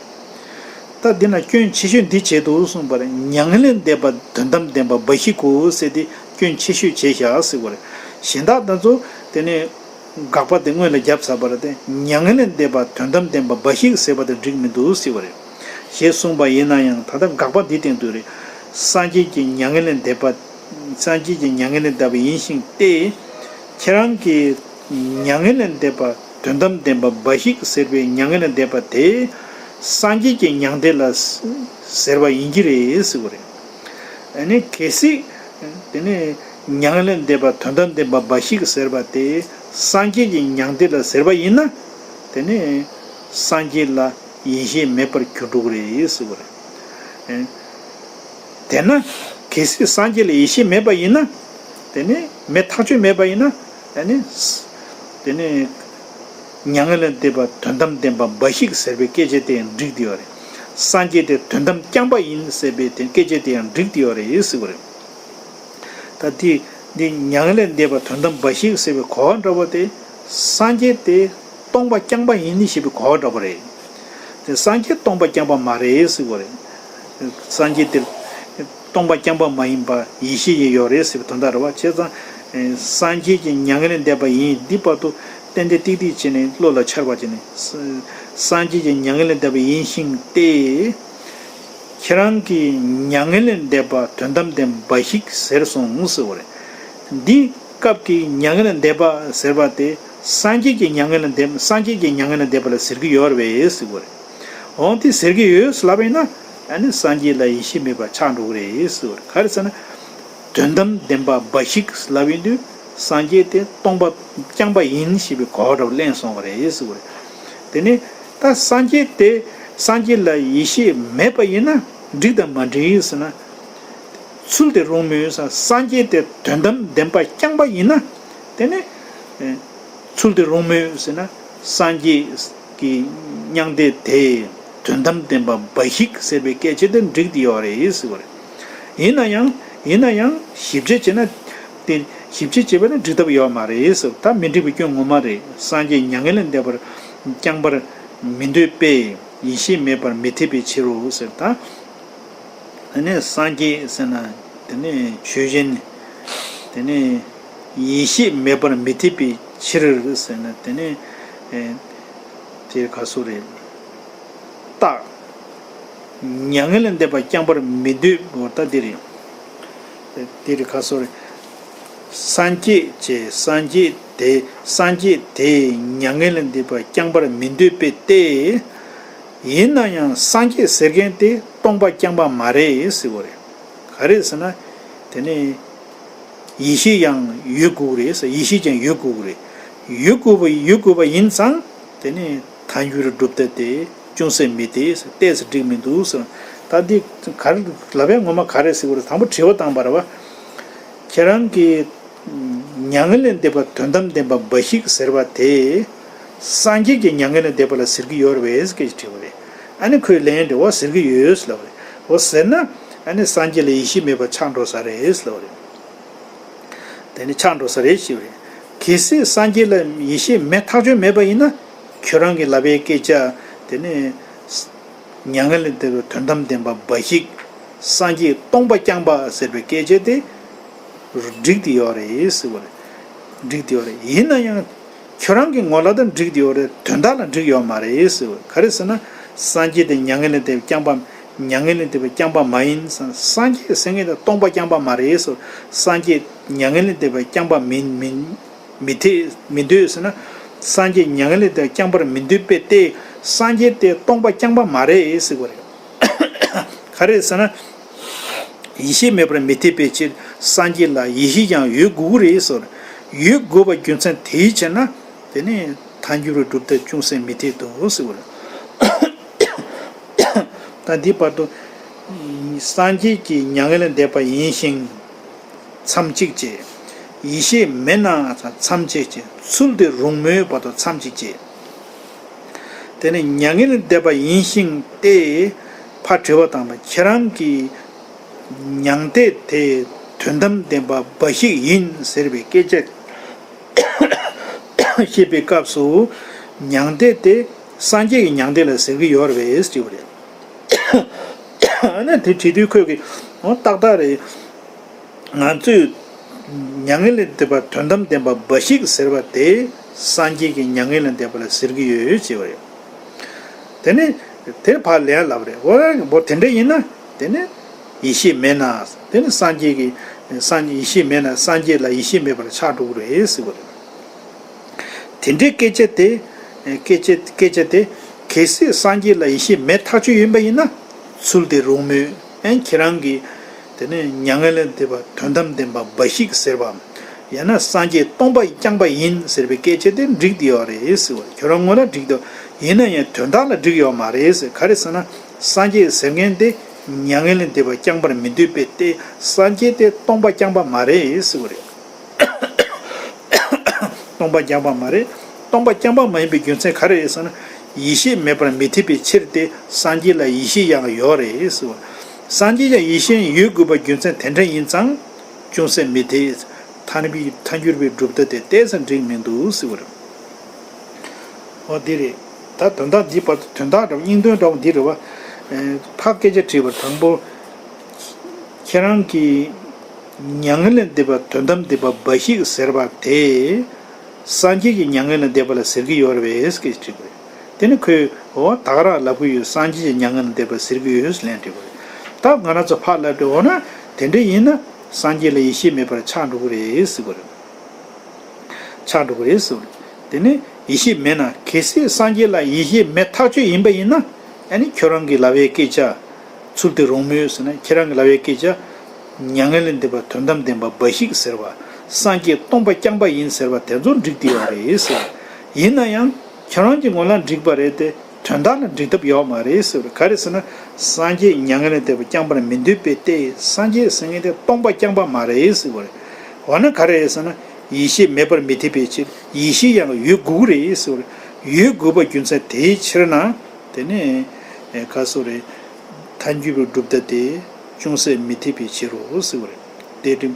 ད་འདི་ན་སྐྱོན་ཆེ་ཤོས་འདི་བྱས་འདུག་གསུངས་པ་རེད། མྱ་ངན་ལས་འདས་པ་དོན་དམ་བདེན་པ་འབའ་ཞིག་གོ་ཟེར་ཏེ་སྐྱོན་ཆེ་ཤོས་བྱས་བཞག་ཟེར་བ་རེད། གཞན་དག་དེ་ཚོ་དེ་ནི། དགག་པ་དེ་སྔོན་ལ་བརྒྱབ་ཚར་བ་རེད་དེ། མྱ་ངན་ལས་འདས་པ་དོན་དམ་བདེན་པ་འབའ་ཞིག་ཟེར་བ་དེ་འགྲིག་མི་འདུག་ཟེར་བ་རེད། ཞེས་གསུངས་པ་ཡིན་ན་ཡང་ད་ལྟ་དགག་པ་འདི་བསྟན་དུས་རེད། སངས་རྒྱས་ཀྱི་མྱ་ངན་ལས་འདས་པ། སངས་རྒྱས་ཀྱི་མྱ་ངན་ལས་འདས་པ་ཡིན་ཞིང་སྟེ། ཁྱེད་རང་གིས་མྱ་ངན་ལས་འདས་པ་དོན་དམ་བདེན་པ་འབའ་ཞིག་ཟེར་བའི་མྱ་ངན་ལས་འདས་པ་དེ་སངས་རྒྱས་ཀྱི་མྱང་འདས་ལ་ཟེར་བ་ཡིན་གྱི་རེད་ཟེར་བ་རེད། ཨ་ནི་གལ་སྲིད་དེ་ནི་མྱ་ངན་ལས་འདས་པ་དོན་དམ་བདེན་པ་འབའ་ཞིག་ཟེར་བ་དེ་སངས་རྒྱས་ཀྱི་མྱང་འདས་ལ་ཟེར་བ་ཡིན་ན། དེ་ནི་སངས་རྒྱས་ལ་ཡིད་ཆེས་མེད་པར་གྱུར་འགྲོ་གི་རེད་ཟེར་བ་རེད། དེས་ན་གལ་སྲིད་སངས་རྒྱས་ལ་ཡིད་ཆེས་མེད་པ་ཡིན་ན། དེ་ནི་མེད་ཐག་ཆོད་མེད་པ་ཡིན་ན། དེ་ནི། དེ་ནི། མྱ་ངན་ལས་འདས་པ་དོན་དམ་བདེན་པ་འབའ་ཞིག་ཟེར་བའི་སྐད་ཆ་དེ་ཡང་འགྲིག་དེ་ཡོད་རེད། སངས་རྒྱས་དེ་དོན་དམ་རྐྱང་པ་ཡིན་ཟེར་བའི་དེ་སྐད་ཆ་དེ་ཡང་འགྲིག་དེ་ཡོད་རེད་ཟེར་བ་རེད། ད་དེ་འདི་མྱ་ངན་ལས་འདས་པ་དོན་དམ་འབའ་ཞིག་ཟེར་བའི་གོ་བ་འདྲ་བོ་དེ། སངས་རྒྱས་དེ་སྟོང་པ་རྐྱང་པ་ཡིན་ཞེས་པའི་གོ་བ་འདྲ་བོ་རེད། དེ་སངས་རྒྱས་སྟོང་པ་རྐྱང་པ་མ་རེད་ཟེར་བ་རེད། སངས་རྒྱས་དེ་སྟོང་པ་རྐྱང་པ་མ་ཡིན་པ་ཡེ་ཤེས་ཡོད་རེད་ཟེར་བའི་དོན་དག་རེད་བ། བྱས་ཙང་། སངས་རྒྱས་ཀྱི་མྱ་ངན་ལས་འདས་པ་ཡིན་འདི་བར་དུ་ཏན་ཏན་ཏིག་ཏིག་བྱས་ནས་བློ་ལ་འཆར་བ་བྱས་ནས། སངས་རྒྱས་ཀྱི་མྱ་ངན་ལས་འདས་པ་ཡིན་ཞིང་སྟེ། ཁྱེད་རང་གིས་མྱ་ངན་ལས་འདས་པ་དོན་དམ་བདེན་པ་འབའ་ཞིག་ཟེར་སོང་ཟེར་བ་རེད། འདི་སྐབས་ཀྱི་མྱ་ངན་ལས་འདས་པ་ཟེར་བ་དེ་སངས་རྒྱས་ཀྱི་མྱ་ངན་ལས་འདས། སངས་རྒྱས་ཀྱི་མྱ་ངན་ལས་འདས་པ་ལ་ཟེར་གྱི་ཡོད་རེད་ཟེར་བ་རེད། འོང་དེ་ཟེར་གྱི་ཡོད་ལབ་པ་ཡིན་ན། ཨ་ནི་སངས་རྒྱས་ལ་ཡིད་ཆེས་མེད་པ་ཆགས་འགྲོ་གི་རེད་ཟེར་བ་རེད། ག་རེ་ཟེར་ན། དོན་དམ་བདེན་པ་འབའ་ཞིག་ལབ་ཡིན་དུས་སངས་རྒྱས་དེ་སྟོང་པ་རྐྱང་པ་ཡིན་ཞེས་པའི་གོ་བ་འདྲ་བོ་གླེང་སོང་བ་རེད་ཟེར་བ་རེད། དེ་ནི་ད་སངས་རྒྱས་དེ་སངས་རྒྱས་ལ་ཡིད་ཆེས་མེད་པ་ཡིན་ན་འགྲིག་དང་མ་འགྲིག་ཟེར་ན། ཚུལ་དེ་རུང་མོད་ཟེར། སངས་རྒྱས་དེ་དོན་དམ་བདེན་པ་རྐྱང་པ་ཡིན་ན། དེ་ནི། ཚུལ་དེ་རུང་མོད་ཟེར་ན། སངས་རྒྱས་ཀྱི་མྱང་འདས་དེ་དོན་དམ་བདེན་པ་འབའ་ཞིག་ཟེར་བའི་སྐད་ཆ་དེ་འགྲིག་དེ་ཡོད་རེད་ཟེར་བ་རེད། ཡིན་ན་ཡང་། ཡིན་ན་ཡང་ཞིབ་དཔྱད་བྱས་ན། དེ་ཞིབ་དཔྱད་བྱས་པ་ན་འགྲིག་ཐབས་ཡོད་མ་རེད་ཟེར། ད་མི་འགྲིག་པའི་སྐྱོན་ངོ་མ་རེད། སངས་རྒྱས་མྱ་ངན་ལས་འདས་པ་རྐྱང་པར་མི་འདོད་པས་ཡིད་ཆེས་མེད་པར་མི་འཐད་པའི་ཕྱིར་རོ་ཟེར། ད། དེ་ནས་སངས་རྒྱས་ཟེར་ན། དེ་ནས་ཆོས་ཅན། དེ་ནས་ཡིད་ཆེས་མེད་པར་མི་འཐད་པའི་ཕྱིར་ཟེར་ན། དེ་ནས་ཨེ། དེ་ག་སུ་རེད། རྟགས། མྱ་ངན་ལས་འདས་པ་རྐྱང་པར་མི་འདོད་པ་ད་འདི་རེད། དེ་རེད། ག་སུ་རེད། སངས་རྒྱས་ཀྱི་སངས་རྒྱས་དེ་སངས་རྒྱས་དེ་མྱ་ངན་ལས་འདས་པ་རྐྱང་པར་མི་འདོད་པས་ཏེ། ཡིན་ན་ཡང་སངས་རྒྱས་ཟེར་མཁན་དེ་སྟོང་པ་རྐྱང་པ་མ་རེད་ཟེར་བ་རེད། ག་རེ་ཟེར་ན། དེ་ནི་ཡེ་ཤེས་ཡང་ཡོད་དགོས་རེད་ཟེར། ཡེ་ཤེས་ཀྱང་ཡོད་དགོས་རེད། ཡོད་དགོས་པ་ཡོད་དགོས་པ་ཡིན་ཙང་དེ་ནི་ཐལ་འགྱུར་གྲུབ་མཐའ་དེ་ཅུང་ཟད་མི་བདེ་ཟེར། ཏོག་ཙམ་འགྲིག་མི་འདུག་ཟེར། ད་འདི་ག་རེ་ལབ་ཡ་ངོ་མ་ག་རེ་ཟེར་བ་རེད། དང་པོ་དྲི་བ་བཏང་བ་རེད་བ། ཁྱེད་རང་གིས། མྱ་ངན་ལས་འདས་པ་དོན་དམ་བདེན་པ་འབའ་ཞིག་ཟེར་བ་དེ། སངས་རྒྱས་ཀྱི་མྱ་ངན་ལས་འདས་པ་ལ་ཟེར་གྱི་ཡོད་རེད་པས་ཟེར་གྱི་དྲིས་པ་རེད། ཨ་ནི་ཁོས་ལན་འདྲི་བ་ཟེར་གྱི་ཡོད་ལབ་པ་རེད། འོ་ཟེར་ན། ཨ་ནི་སངས་རྒྱས་ལ་ཡེ་ཤེས་མེད་པ་ཆགས་འགྲོ་ས་རེད་ལབ་པ་རེད། དེ་ནི་ཆགས་འགྲོ་ས་རེད་ཞེས་པ་རེད། གལ་སྲིད་སངས་རྒྱས་ལ་ཡེ་ཤེས་མེད་ཐག་ཆོད་མེད་པ་ཡིན་ན། ཁྱོད་རང་གིས་ལབ་པའི་སྐད་ཆ་དེ་ནི། མྱ་ངན་ལས་འདས་པའི་དོན་དམ་བདེན་པ་འབའ་ཞིག་སངས་རྒྱས་སྟོང་པ་རྐྱང་པ་ཟེར་བའི་སྐད་ཆ་དེ། འགྲིག་དེ་ཡོད་རེད་ཟེར་བ་རེད། འགྲིག་དེ་ཡོད་རེད། ཡིན་ན་ཡང་། ཁྱོད་རང་གི་ངོ་ལ་ད་འགྲིག་དེ་ཡོད་རེད། དོན་དག་ལ་འགྲིག་ཡོད་མ་རེད་ཟེར་བ། ག་རེ་ཟེར་ན། སངས་རྒྱས་དེ་མྱ་ངན་ལས་འདས་པའི་རྐྱང་པ། མྱ་ངན་ལས་འདས་པ་རྐྱང་པ་མ་ཡིན་ཟེར། སངས་རྒྱས་ཟེར་མཁན་དེ་སྟོང་པ་རྐྱང་པ་མ་རེད་ཟེར། སངས་རྒྱས་མྱ་ངན་ལས་འདས་པ་རྐྱང་པ་མིན་མིན་མི་འཐད་མི་འདོད་ཟེར་ན། སངས་རྒྱས་མྱ་ངན་ལས་འདས་པ་རྐྱང་པར་མི་འདོད་པས་ཏེ། སངས་རྒྱས་དེ་སྟོང་པ་རྐྱང་པ་མ་རེད་ཟེར་བ་རེད། ག་རེ་ཟེར་ན། ཡེ་ཤེས་མེད་པར་མི་འཐད་པའི་ཕྱིར། སངས་རྒྱས་ལ་ཡེ་ཤེས་ཀྱང་ཡོད་དགོས་ཀྱི་རེད་ཟེར། ཡོད་དགོས་པ་རྒྱུ་མཚན་དེའི་ཕྱིར་ན། དེ་ནི་ཐལ་འགྱུར་བའི་སྒྲུབ་ཐབས་ཅུང་ཟད་མི་འཐད་དོ་ཟེར་བ་རེད། ད་འདི་བར་དུ། སངས་རྒྱས་ཀྱི་མྱ་ངན་ལས་འདས་པ་ཡིན་ཞིང་། མཚམས་གཅིག་བྱས། ཡེ་ཤེས་མེད་ན་མཚམས་གཅིག་བྱས། ཚུལ་དེ་རུང་མོད་བར་དུ་མཚམས་གཅིག་བྱས། དེ་ནི་མྱ་ངན་ལས་འདས་པ་ཡིན་ཞིང་སྟེ། ཕར་དྲི་བ་དང་པ་ཁྱེད་རང་གི་མྱང་འདས་དེ་དོན་དམ་བདེན་པ་འབའ་ཞིག་ཡིན་ཟེར་བའི་སྐད་ཆ་བཤད་པའི་སྐབས་སུ། མྱང་འདས་དེ་སངས་རྒྱས་ཀྱི་མྱང་འདས་ལ་ཟེར་གྱི་ཡོད་རེད་པས་དྲིས་པ་རེད། ཨ་ནི་དེ་དྲིས་དུས་ཁོས་ཀྱིས་འོ་ཏག་ཏག་རེད། ང་ཚོས་མྱ་ངན་ལས་འདས་པ་དོན་དམ་བདེན་པ་འབའ་ཞིག་ཟེར་བ་དེ་སངས་རྒྱས་ཀྱི་མྱ་ངན་ལས་འདས་པ་ལ་ཟེར་གྱི་ཡོད་ཅེས་པ་རེད། དེ་ནས་དེར་ཕར་ལན་ལབ་རེད། འོ་འོ་དེ་འདྲ་ཡིན་ན་དེ་ནི་ཡེ་ཤེས་མེད་ན། དེ་ནི་སངས་རྒྱས་ཀྱི་སངས་ཡེ་ཤེས་མེད་ན་སངས་རྒྱས་ལ་ཡེ་ཤེས་མེད་པར་ཆགས་འགྲོ་གི་རེད་ཟེར་བ་རེད། དེ་འདྲའི་སྐད་ཆ་དེ། སྐད་ཆ་སྐད་ཆ་དེ། གལ་སྲིད་སངས་རྒྱས་ལ་ཡེ་ཤེས་མེད་ཐག་ཆོད་ཡིན་པ་ཡིན་ན། ཚུལ་དེ་རུང་མོད། ཨན་ཁྱེད་རང་གིས། དེ་ནས་མྱ་ངན་ལས་འདས་པ་དོན་དམ་བདེན་པ་འབའ་ཞིག་ཟེར་བའམ། ཡང་ན་སངས་རྒྱས་སྟོང་པ་རྐྱང་པ་ཡིན་ཟེར་བའི་སྐད་ཆ་དེ་འགྲིག་བསྡད་ཡོད་རེད་ཟེར་བ། ཁྱོད་རང་ངོས་ལ་འགྲིག་འདུག་ཡིན་ན་ཡང་དོན་དག་ལ་འགྲིག་ཡོད་མ་རེད་ཟེར། ག་རེ་ཟེར་ན། སངས་རྒྱས་ཟེར་མཁན་དེ་མྱ་ངན་ལས་འདས་པ་རྐྱང་པར་མི་འདོད་པས་ཏེ། སངས་རྒྱས་དེ་སྟོང་པ་རྐྱང་པ་མ་རེད་ཟེར་བ་རེད། སྟོང་པ་རྐྱང་པ་མ་རེད། སྟོང་པ་རྐྱང་པ་མ་ཡིན་པའི་རྒྱུ་མཚན་ག་རེ་རེད་ཟེར་ན། ཡེ་ཤེས་མེད་པར་མི་འཐད་པའི་ཕྱིར་ཏེ། སངས་རྒྱས་ལ་ཡེ་ཤེས་ཡང་ཡོད་རེད་ཟེར་བ། སངས་རྒྱས་ཀྱང་ཡེ་ཤེས་ཡོད་དགོས་པ་རྒྱུ་མཚན་དེ་འདྲ་ཡིན་ཙང་། ཅུང་ཟད་མི་འཐད། ཐལ་འགྱུར་བའི་སྒྲུབ་ཐབས་དེ་ཏོག་ཙམ་འགྲིག་མི་འདུག་ཟེར་བ་རེད། འོ་འདི་རེད། ད་དོན་དག་འདི་བར་དུ་དོན་དག་འདྲ་བོ་སྙིང་དོན་འདྲ་བོ་འདི་རེད་བ། ཨེ། ཕར་སྐད་ཆ་དྲིས་པ་དང་པོ། ཁྱེད་རང་གིས་མྱ་ངན་ལས་འདས་པ་དོན་དམ་བདེན་པ་འབའ་ཞིག་ཟེར་བ་དེ། སངས་རྒྱས་ཀྱི་མྱ་ངན་ལས་འདས་པ་ལ་ཟེར་གྱི་ཡོད་རེད་པས་སྐད་ཆ་དྲིས་པ་རེད། དེ་ནི་ཁོས་འོ་ད་ག་རང་ལབ་གི་ཡོད། སངས་རྒྱས་ཀྱི་མྱ་ངན་ལས་འདས་པ་ཟེར་གྱི་ཡོད་ལན་དྲིས་པ་རེད། ད་ང་རང་ཚོ་ཕར་ལབ་དུས་འོ་ན་དེ་འདྲ་ཡིན་ན་སངས་རྒྱས་ལ་ཡེ་ཤེས་མེད་པར་ཆགས་འགྲོ་གི་རེད་ཟེར་བ་རེད། ཆགས་འགྲོ་གི་རེད་ཟེར། དེ་ནས་ཡེ་ཤེས་མེད་ན། གལ་སྲིད་སངས་རྒྱས་ལ་ཡེ་ཤེས་མེད་ཐག་ཆོད་ཡིན་པ་ཡིན་ན། ཨ་ནི་ཁྱོད་རང་གིས་ལབ་པའི་སྐད་ཆ། ཚུལ་དེ་རུང་མོད་ཟེར་ན། ཁྱེད་རང་གིས་ལབ་པའི་སྐད་ཆ། མྱ་ངན་ལས་འདས་པ་དོན་དམ་བདེན་པ་འབའ་ཞིག་ཟེར་བ། སངས་རྒྱས་སྟོང་པ་རྐྱང་པ་ཡིན་ཟེར་བ་དེ་ཚོ་འགྲིག་བསྡད་ཡོད་རེད་ཟེར། ཡིན་ན་ཡང་ཁྱོད་རང་གི་ངོས་ལ་འགྲིག་པ་རེད་དེ། དོན་དག་ལ་འགྲིག་ཐབས་ཡོད་མ་རེད་ཟེར། ག་རེ་ཟེར་ན། སངས་རྒྱས་མྱ་ངན་ལས་འདས་པ་རྐྱང་པར་མི་འདོད་པས་ཏེ། སངས་རྒྱས་ཟེར་མཁན་དེ་སྟོང་པ་རྐྱང་པ་མ་རེད་ཟེར་བ་རེད། འོ་ན་ག་རེ་རེད་ཟེར་ན། ཡེ་ཤེས་མེད་པར་མི་འཐད་པའི་ཕྱིར་ཡེ་ཤེས་ཡང་ཡོད་དགོས་ཀྱི་རེད་ཟེར་བ་རེད། ཡོད་དགོས་པ་རྒྱུ་མཚན་དེའི་ཕྱིར་ན། དེ་ནས་ག་སོ་རེད། ཐལ་འགྱུར་བའི་སྒྲུབ་ཐབས་དེ་ཅུང་ཟད་མི་འཐད་པའི་ཕྱིར་རོ་ཟེར་བ་རེད། དེ་དྲི་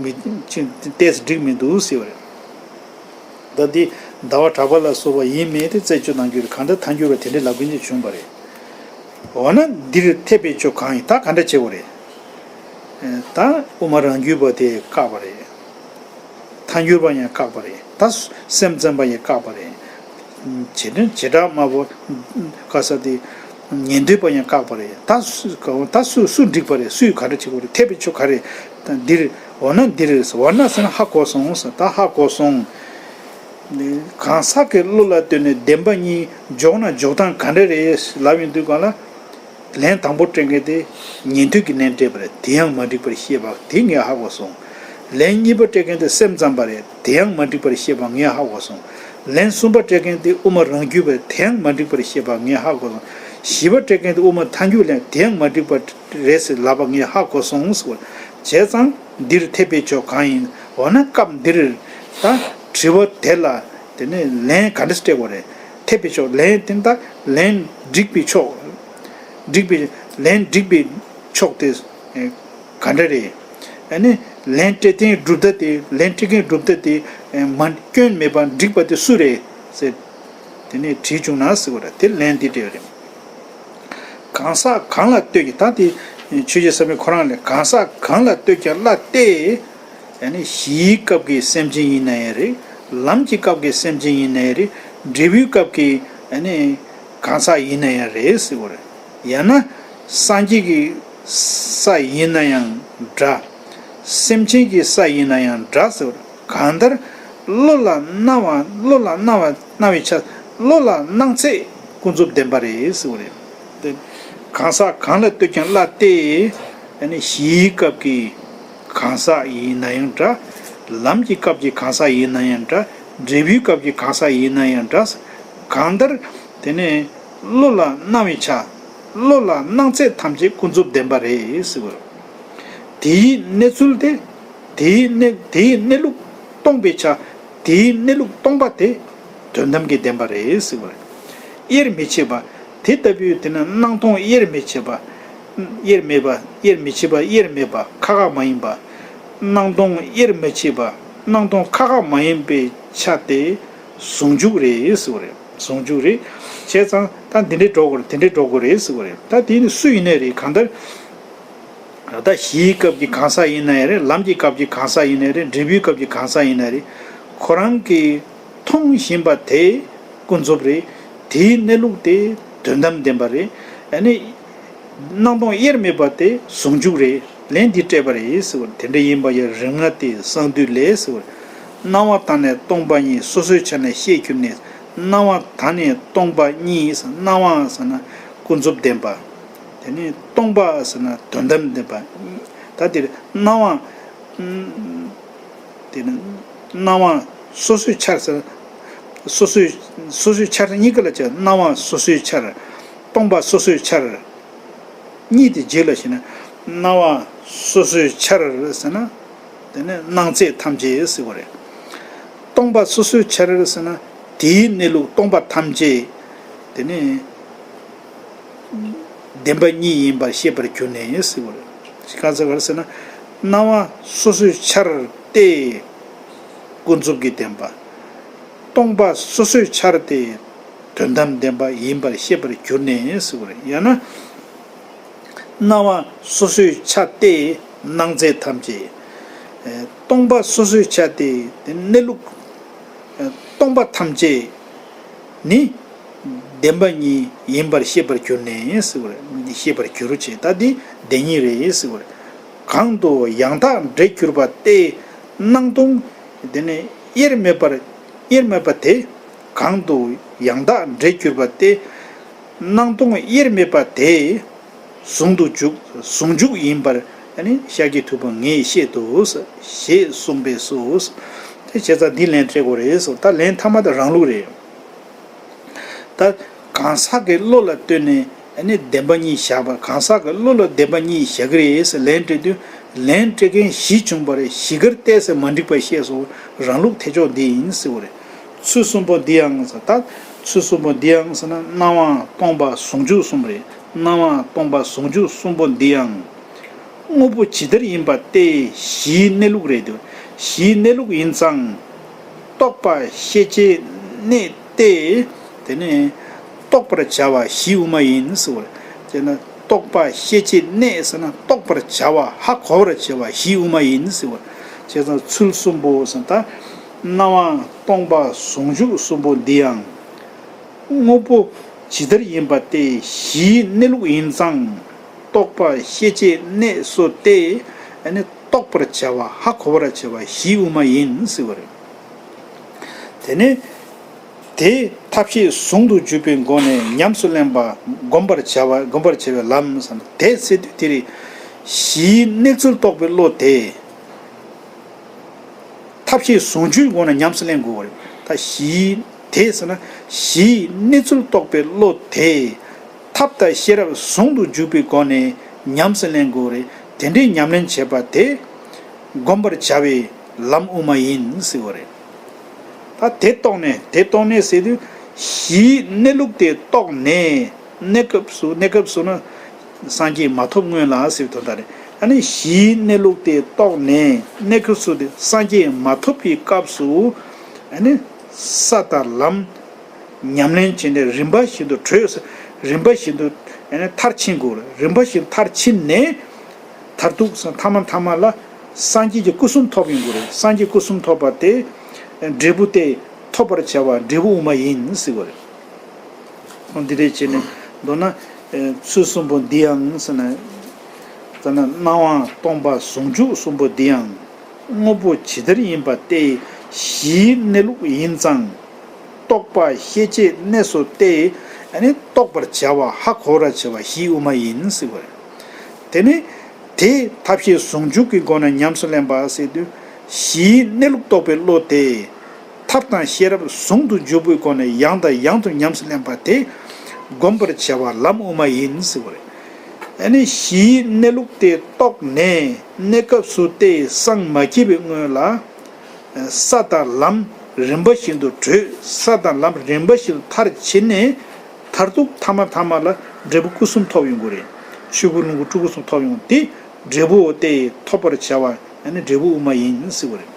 མི་ཅི་ཏོག་ཙམ་འགྲིག་མི་འདུག་ཟེར་བ་རེད། ད་འདི་ཟླ་བ་གྲགས་པ་ལ་སོགས་པ་ཡིན་མིན་དེ་རྩད་གཅོད་གནང་རྒྱུ་རེད། གང་ལྟར་ཐལ་འགྱུར་བ་དེ་འདྲའི་ལབ་མཁན་ཅིག་བྱུང་བ་རེད། འོ་ན་འདིར་འཐད་པའི་ཕྱོགས་གང་ཡིན། ད་ག་འདྲ་བྱེད་དགོས་རེད། ད་དབུ་མ་རང་རྒྱུད་པ་དེ་བཀག་པ་རེད། ཐལ་འགྱུར་བ་ཡང་བཀག་པ་རེད། ད་སེམས་ཙམ་པ་ཡང་བཀག་པ་རེད། བྱེ་བྲག་བྱེ་བྲག་སྨྲ་བོ་ག་ས་དེ་ཉན་ཐོས་པ་ཡང་བཀག་པ་རེད། ད་སུ་ད་སུ་སུ་འགྲིག་པ་རེད། སུས་ག་འདྲ་བྱེད་དགོས་རེད། འཐད་པའི་ཕྱོགས་ག་རེད། ད་འདིར་འོ་ན་འདིར་འོ་ན་ཟེར་ན་ཧ་གོ་སོང་ཟེར། ད་ཧ་གོ་སོང་། གང་ཟག་གི་བློ་ལ་ལྟོས་ནས་བདེན་པ་གཉིས་འཇོག་ན་འཇོག་སྟངས་ག་འདྲ་རེད་ལབ་ཡོང་དུས་སྒང་ལ། ལན་དང་པོ་སྤྲད་མཁན་དེ་ཉན་ཐོས་ཀྱི་ལན་སྤྲད་པ་རེད། དེ་ཡང་མ་འགྲིག་པར་བཤད་པ་དེ་ངས་ཧ་གོ་སོང་། ལན་གཉིས་པ་སྤྲད་མཁན་དེ་སེམས་ཙམ་པ་རེད། དེ་ཡང་མ་འགྲིག་པར་བཤད་པ་ངས་ཧ་གོ་སོང་། ལན་གསུམ་པ་སྤྲད་མཁན་དེ་དབུ་མ་རང་རྒྱུད་པ་རེད། དེ་ཡང་མ་འགྲིག་པར་བཤད་པ་ངས་ཧ་གོ་སོང་། བཞི་པ་སྤྲད་མཁན་དེ་དབུ་མ་ཐལ་འགྱུར་ལན། དེ་ཡང་མ་འགྲིག་པ་རེད་ཟེར་ལབ་པ་ངས་ཧ་གོ་སོང་ཟེར་བ། བྱས་ཙང་འདིར་འཐད་པའི་ཕྱོགས་གང་ཡིན། འོ་ན་སྐབས་འདིར་ད་དྲི་བ་དེ་ལ་དེ་ནས་ལན་ག་འདྲ་སྤྲད་དགོས་རེད། འཐད་པའི་ཕྱོགས་ལན་དེ་ད་ལན་འགྲིག་པའི་ཕྱོགས། འགྲིག་པའི་ལན་འགྲིག་པའི་ཕྱོགས་དེ་ག་འདྲ་རེད། ཨ་ནི་ལན་སྤྲད་མཁན་སྒྲུབ་ཐབས་དེ་ལན་སྤྲད་མཁན་སྒྲུབ་ཐབས་དེ་མ་སྐྱོན་མེད་པ་འགྲིག་པ་དེ་སུ་རེད་ཟེར། དེ་ནས་དྲིས་བྱུང་ན་ཟེར་བ་རེད། དེ་ལན་འདི་སྤྲད་པ་རེད། གང་ཟག་གང་ལ་ལྟོས་ཀྱང་། ད་དེ་ཆོས་རྗེ་ས་པཎ་ཁོ་རང་ལས། གང་ཟག་གང་ལ་ལྟོས་ཀྱང་སླ་སྟེ། ཨ་ནི་གཞིའི་སྐབས་ཀྱི་སེམས་ཅན་ཡིན་ན་ཡང་རེད། ལམ་གྱི་སྐབས་ཀྱི་སེམས་ཅན་ཡིན་ན་ཡང་རེད། འབྲས་བུའི་སྐབས་ཀྱི་ཨ་ནི་གང་ཟག་ཡིན་ན་ཡང་རེད་ཟེར་བ་རེད། ཡང་ན་ སངས་རྒྱས་ཀྱི་ས་ཡིན་ན་ཡང་འདྲ། སེམས་ཅན་གྱི་ས་ཡིན་ན་ཡང་འདྲ་ཟེར་བ། གང་ལྟར་བློ་ལ་སྣང་བ་བློ་ལ་སྣང་བ་སྣང་བའི་ཆ། བློ་ལ་སྣང་ཚད་ཀུན་རྫོབ་བདེན་པ་རེད་ཟེར་བ་རེད། དེ་གང་ཟག་གང་ལ་ལྟོས་ཀྱང་བླ་སྟེ། ཨ་ནི་གཞིའི་སྐབས་ཀྱི་གང་ཟག་ཡིན་ན་ཡང་འདྲ། ལམ་གྱི་སྐབས་ཀྱི་གང་ཟག་ཡིན་ན་ཡང་འདྲ། འབྲས་བུའི་སྐབས་ཀྱི་གང་ཟག་ཡིན་ན་ཡང་འདྲ། གང་ལྟར་དེ་ནས་བློ་ལ་སྣང་བའི་ཆ། བློ་ལ་སྣང་ཚད་ཐམས་ཅད་ཀུན་རྫོབ་བདེན་པ་རེད་ཟེར་བ། དེའི་གནས་ཚུལ་དེ། དེའི་གནས་དེའི་གནས་ལུགས་སྟོང་པའི་ཆ། དེའི་གནས་ལུགས་སྟོང་པ་དེ་དོན་དམ་གྱི་བདེན་པ་རེད་ཟེར་བ་རེད། དབྱེར་མི་ཕྱེད་པ། དེ་ལྟ་བུའི་དེ་ནི་སྣང་སྟོང་དབྱེར་མི་ཕྱེད་པ། དབྱེར་མེད་པ། དབྱེར་མི་ཕྱེད་པ། དབྱེར་མེད་པ། ཁ་ཁ་མ་ཡིན་པ། སྣང་སྟོང་དབྱེར་མི་ཕྱེད་པ། སྣང་སྟོང་ཁ་ཁ་མ་ཡིན་པའི་ཆ་དེ་ཟུང་འཇུག་རེད་ཟེར་བ་རེད། ཟུང་འཇུག་རེད། བྱས་ཙང་ད་འདི་འདྲའི་འགྲོ་དགོས་རེད། དེ་འདྲའི་འགྲོ་དགོས་རེད་ཟེར་བ་རེད། ད་དེ་ནི་སུ་ཡིན་ནའི་རེད། གང་ལྟར་ད་གཞིའི་སྐབས་ཀྱི་གང་ཟག་ཡིན་ན་ཡང་རེད། ལམ་གྱི་སྐབས་ཀྱི་གང་ཟག་ཡིན་ན་རེད། འབྲས་བུའི་སྐབས་ཀྱི་གང་ཟག་ཡིན་ན་རེད། ཁོ་རང་གིས་མཐོང་བཞིན་པ་དེ་ཀུན་རྫོབ་རེད། དེའི་གནས་ལུགས་དེ་དོན་དམ་བདེན་པ་རེད། ཨ་ནི་སྣང་སྟོང་དབྱེར་མེད་པ་དེ་ཟུང་འཇུག་རེད། ལན་འདི་སྤྲད་པ་རེད་ཟེར་བ། དེ་འདྲ་ཡིན་པ་ཡང་རིགས་ལྔ་སྟེ་གསང་འདུས་ལས་ཟེར་བ། སྣང་བ་དང་ནི་སྟོང་པ་ཉིད་སོ་སོའི་ཆ་ནས་ཤེས་གྱུར་ནས། སྣང་བ་དང་ནི་སྟོང་པ་གཉིས། སྣང་བ་ཟེར་ན་ཀུན་རྫོབ་བདེན་པ། དེ་ནས་སྟོང་པ་ཟེར་ན་དོན་དམ་བདེན་པ། ད་དེར་སྣང་བ། དེ་ནི་སྣང་བ་སོ་སོའི་ཆར་ཟེར། སོ་སོའི་སོ་སོའི་ཆར་གཉིས་ཀ་ལ་བྱ། སྣང་བ་སོ་སོའི་ཆར། སྟོང་པ་སོ་སོའི་ཆར། གཉིས་དེ་རྗེས་ལ་ཞེ་ན། སྣང་བ་སོ་སོའི་ཆར་ཟེར་ན། དེ་ནི་སྣང་ཚད་ཐམས་ཅད་ཟེར་བ་རེད། སྟོང་པ་སོ་སོའི་ཆར་ཟེར་ན། དེའི་གནས་ལུགས་སྟོང་པ་ཐམས་ཅད། དེ་ནི་བདེན་པ་གཉིས་ཡིན་པར་ཤེས་པར་གྱུར་ནས་ཟེར་བ་རེད། གང་ཟག་ག་རེ་ཟེར་ན། སྣང་བ་སོ་སོའི་ཆར་སྟེ་ཀུན་རྫོབ་ཀྱི་བདེན་པ། སྟོང་པ་སོ་སོའི་ཆར་སྟེ་དོན་དམ་བདེན་པ་ཡིན་པར་ཤེས་པར་གྱུར་ནས་ཟེར་བ་རེད། ཡང་ན། སྣང་བ་སོ་སོའི་ཆ་སྟེ་སྣང་ཚད་ཐམས་ཅད། སྟོང་པ་སོ་སོའི་ཆ་སྟེ་གནས་ལུགས་སྟོང་པ་ཐམས་ཅད་ནི་བདེན་པ་གཉིས་ཡིན་པར་ཤེས་པར་གྱུར་ནས་ཟེར་བ་རེད། ཤེས་པར་གྱུར་ཅེས། ད་འདི་བདེན་གཉིས་རེད་ཟེར་བ་རེད། གང་དུ་ཡང་དག་འདྲེས་གྱུར་པ་སྟེ། སྣང་སྟོང་དེ་ནི་དབྱེར་མེད་པར་དབྱེར་མེད་པ་དེ། གང་དུ་ཡང་དག་འདྲེས་གྱུར་པ་སྟེ། སྣང་སྟོང་དབྱེར་མེད་པ་དེ་ཟུང་དུ་འཇུག་ཟུང་འཇུག་ཡིན་པར་ཤཱཀྱའི་ཐུབ་པ་ངས་བཤད་དོ། ཞེས་གསུངས་པས་སོ། དེ་བྱས་ཙང་འདི་ལན་སྤྲད་དགོས་རེད་སོ། ད་ལན་ཐ་མ་དེ་རང་ལུགས་རེད། ད་གང་ཟག་གི་བློ་ལ་ལྟོས་ནས་ཨ་ནི་བདེན་པ་གཉིས་བཞག་པ། གང་ཟག་གི་བློ་ལ་བདེན་པ་གཉིས་བཞག་གི་རེད་ཟེར་ལན་སྤྲད་དུས། ལན་སྤྲད་མཁན་བཞི་བྱུང་བ་རེད། བཞི་ཀར་བལྟས་ཟེར་མ་འགྲིག་པ་བཤད་སོང་། རང་ལུགས་ཐེག་མཆོག་འདི་ཡིན་ཟེར་བ་རེད། ཚུལ་གསུམ་པོ་འདི་ཡང་ཟེར། ད་ཚུལ་གསུམ་པོ་འདི་ཡང་ཟེར་ན། སྣང་བ་སྟོང་པ་ཟུང་འཇུག་གསུམ་རེད། སྣང་བ་སྟོང་པ་ཟུང་འཇུག་གསུམ་པོ་འདི་ཡང་། དངོས་པོ་ཇི་ལྟར་ཡིན་པ་སྟེ་གཞིའི་གནས་ལུགས་རེད་དེ། གཞིའི་གནས་ལུགས་ཡིན་ཙང་། རྟོག་པ་ཤེས་བྱའི་གནས་ཏེ། དེ་ནི་རྟོགས་པར་བྱ་བ་གཞི་དབུ་མ་ཡིན་ཟེར་བ་རེད། དེ་ནི་རྟོག་པ་ཤེས་བྱའི་གནས་ཟེར་ན་རྟོགས་པར་བྱ་བ་ཧ་གོ་བར་བྱ་བ་གཞི་དབུ་མ་ཡིན་ཟེར་བ་རེད། བྱས་ཙང་ཚུལ་གསུམ་པོ་ཟེར་ན་ད། སྣང་བ་སྟོང་པ་ཟུང་འཇུག་གསུམ་པོ་འདི་ཡང་། དངོས་པོ་ཇི་ལྟར་ཡིན་པ་སྟེ་གཞིའི་གནས་ལུགས་ཡིན་ཙང་། རྟོག་པ་ཤེས་བྱའི་གནས་སུ་སྟེ། ཨ་ནི་རྟོགས་པར་བྱ་བ་ཧ་གོ་བར་བྱ་བ་གཞི་དབུ་མ་ཡིན་ཟེར་བ་རེད། དེ་ནས་དེ་ཐབས་ཤེས་ཟུང་དུ་འཇུག་པའི་སྒོ་ནས་ཉམས་སུ་ལེན་པ་སྒོམ་པར་བྱ་བ་སྒོམ་པར་བྱ་བའི་ལམ་ཟེར་ན། དེ་ཟེར་དུས་དེ་རེད། གཞིའི་གནས་ཚུལ་རྟོགས་པའི་བློ་དེ། ཐབས་ཤེས་ཟུང་འཇུག་སྒོ་ནས་ཉམས་སུ་ལེན་དགོས་པ་རེད། ད་གཞིའི་དེ་ཟེར་ན་གཞིའི་གནས་ཚུལ་རྟོགས་པའི་བློ་དེ། ཐབས་དང་ཤེས་རབ་ཟུང་དུ་འཇུག་པའི་སྒོ་ནས་ཉམས་སུ་ལེན་དགོས་པ་རེད། དེ་འདྲའི་ཉམས་ལེན་བྱེད་པ་དེ་སྒོམ་པར་བྱ་བའི་ལམ་དབུ་མ་ཡིན་ཟེར་བ་རེད། ད་དེ་རྟོགས་ནས་དེ་རྟོགས་ནས་ཟེར་དུས་གཞིའི་གནས་ལུགས་དེ་རྟོགས་ནས། གནས་སྐབས་སུ་གནས་སྐབས་སུ་ནི་སངས་རྒྱས་མ་ཐོབ་སྔོན་ལ་ཟེར་བའི་དོན་དག་རེད། ཨ་ནི་གཞིའི་གནས་ལུགས་དེ་རྟོགས་ནས་གནས་སྐབས་སུ་དེ་སངས་རྒྱས་མ་ཐོབ་པའི་སྐབས་སུ། ཨ་ནི་ས་དང་ལམ་ཉམས་ལེན་བྱས་ནས་རིམ་པ་བཞིན་དུ་བགྲོད། རིམ་པ་བཞིན་དུ་ཨ་ནི་མཐར་ཕྱིན་དགོས་རེད། རིམ་པ་བཞིན་མཐར་ཕྱིན་ནས་མཐར་ཐུག་ས་ཐ་མ་ཐ་མ་ལ་སངས་རྒྱས་ཀྱི་སྐུ་གསུམ་ཐོབ་ཡོང་དགོས་རེད། སངས་རྒྱས་སྐུ་གསུམ་ཐོབ་པ་དེ་འབྲས་བུ་དེ་ཐོབ་པར་བྱ་བ་འབྲས་བུ་དབུ་མ་ཡིན་ཟེར་བ་རེད། འདི་འདྲས་བྱས་ནས་མདོར་ན་ ཚུལ་གསུམ་པོ་འདི་ཡང་ཟེར་ན། ད་ནི་སྣང་བ་སྟོང་པ་ཟུང་འཇུག་གསུམ་པོ་འདི་ཡང་དངོས་པོ་ཇི་ལྟར་ཡིན་པ་སྟེ་གཞིའི་གནས་ལུགས་ཡིན་ཙང་། རྟོག་པ་ཤེས་བྱའི་གནས་སུ་སྟེ། ཨ་ནི་རྟོགས་པར་བྱ་བ་ཧ་གོ་བར་བྱ་བ་གཞི་དབུ་མ་ཡིན་ཟེར་བ་རེད། དེ་ནི་དེ་ཐབས་ཤེས་ཟུང་འཇུག་གི་སྒོ་ནས་ཉམས་སུ་ལེན་པ་ཟེར་དུས། གཞིའི་གནས་ལུགས་རྟོགས་པའི་བློ་དེ། ཐབས་དང་ཤེས་རབ་ཟུང་དུ་འཇུག་པའི་སྒོ་ནས་ཡང་དང་ཡང་དུ་ཉམས་སུ་ལེན་པ་དེ་བསྒོམ་པར་བྱ་བ་ལམ་དབུ་མ་ཡིན་ཟེར་བ་རེད། ཨ་ནི་གཞིའི་གནས་ལུགས་དེ་རྟོགས་ནས་གནས་སྐབས་སུ་སྟེ་སངས་མ་རྒྱས་པའི་སྔོན་ལ། ས་དང་ལམ་རིམ་པ་བཞིན་དུ་བགྲོད། ས་དང་ལམ་རིམ་པ་བཞིན་དུ་མཐར་ཕྱིན་ནས། མཐར་ཐུག་ཐ་མ་ཐ་མ་ལ་འབྲས་བུ་སྐུ་གསུམ་ཐོབ་ཡོང་གི་རེད། ཆོས་སྐུ་རླུང་སྐུ་སྤྲུལ་སྐུ་གསུམ་ཐོབ་ཡོང་དེ། འབྲས་བུ་དེ་ཐོབ་པར་བྱ་བ་ཨ་ནི་འབྲས་བུ་དབུ་མ་ཡིན་ཟེར་བ་རེད།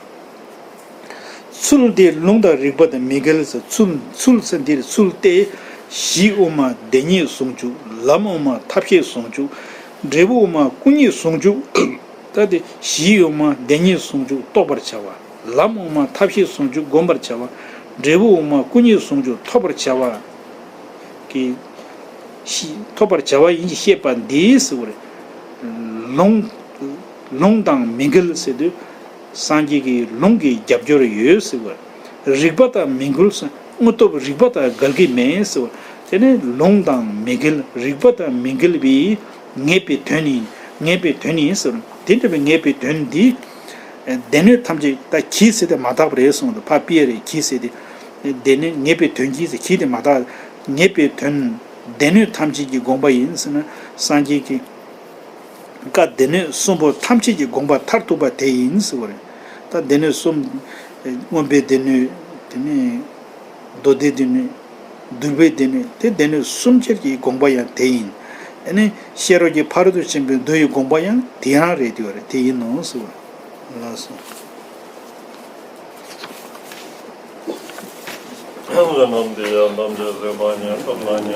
ཚུལ་དེ་ལུང་དང་རིགས་པ་དང་མི་འགལ་ཟེར། ཚུལ་ཚུལ་ཟེར་འདིར་ཚུལ་ཏེ། གཞི་དབུ་མ་བདེན་གཉིས་ཟུང་འཇུག། ལམ་དབུ་མ་ཐབས་ཤེས་ཟུང་འཇུག། འབྲས་བུ་དབུ་མ་སྐུ་གཉིས་ཟུང་འཇུག། ད་དེ་གཞི་དབུ་མ་བདེན་གཉིས་ཟུང་འཇུག་རྟོགས་པར་བྱ་བ། ལམ་དབུ་མ་ཐབས་ཤེས་ཟུང་འཇུག་བསྒོམ་པར་བྱ་བ། འབྲས་བུ་དབུ་མ་སྐུ་གཉིས་ཟུང་འཇུག་ཐོབ་པར་བྱ་བ། གི་ཤི་ཐོབ་པར་བྱ་བ་ཡིན་ཞེས་བཤད་པ་འདིས་ཟེར་བ་རེད། ལུང་ལུང་དང་མི་འགལ་ཟེར་དུས། སངས་རྒྱས་ཀྱི་ལུང་གི་རྒྱབ་སྐྱོར་ཡོད་ཟེར་བ། རིགས་པ་དང་མི་འགལ་ཟེར། དངོས་སྟོབས་རིགས་པ་དང་འགལ་གྱི་མེད་ཟེར་བ། དེ་ནི་ལུང་དང་མི་འགལ། རིགས་པ་དང་མི་འགལ་བའི་ངེས་པའི་དོན་ཡིན། ངེས་པའི་དོན་ཡིན་ཟེར། དེ་འདྲ་བའི་ངེས་པའི་དོན་འདི། སྡེ་སྣོད་ཐམས་ཅད་ད་གྱིས་ཟེར་ཏེ་མ་དག་པ་རེད་གསུངས་འདུག་ཕ་པི་ཡ་རེད་གྱིས་ཟེར་ཏེ། སྡེ་སྣོད་ངེས་པའི་དོན་གྱིས་ཟེར་གྱིས་དེ་མ་དག་ངེས་པའི་དོན། སྡེ་སྣོད་ཐམས་ཅད་ཀྱི་དགོངས་པ་ཡིན་ཟེར་ན། སངས་རྒྱས་ཀྱི་བཀའ་སྡེ་སྣོད་གསུམ་པོ་ཐམས་ཅད་ཀྱི་དགོངས་པ་མཐར་ཐུག་པ་དེ་ཡིན་ཟེར་བ་རེད། ད་སྡེ་སྣོད་གསུམ། མངོན་པའི་སྡེ་སྣོད། དེ་ནས་མདོ་སྡེའི་སྡེ་སྣོད། འདུལ་བའི་སྡེ་སྣོད། དེ་སྡེ་སྣོད་གསུམ་ཆར་གྱི་དགོངས་པ་ཡང་དེ་ཡིན། ཨ་ནི་ཤེས་རབ་ཀྱི་ཕ་རོལ་ཏུ་ཕྱིན་པའི་མདོ་ཡི་དགོངས་པ་ཡང་དེ་རང་རེད་དེ་བ་རེད་དེ་ཡིན་ནོ་ཟེར་བ། ལགས་སོ། ལམ་འདི་ཡང་ཐམས་ཅད་གཟིགས་པ་ཉིད། ཐོབ་ན་ཉིད།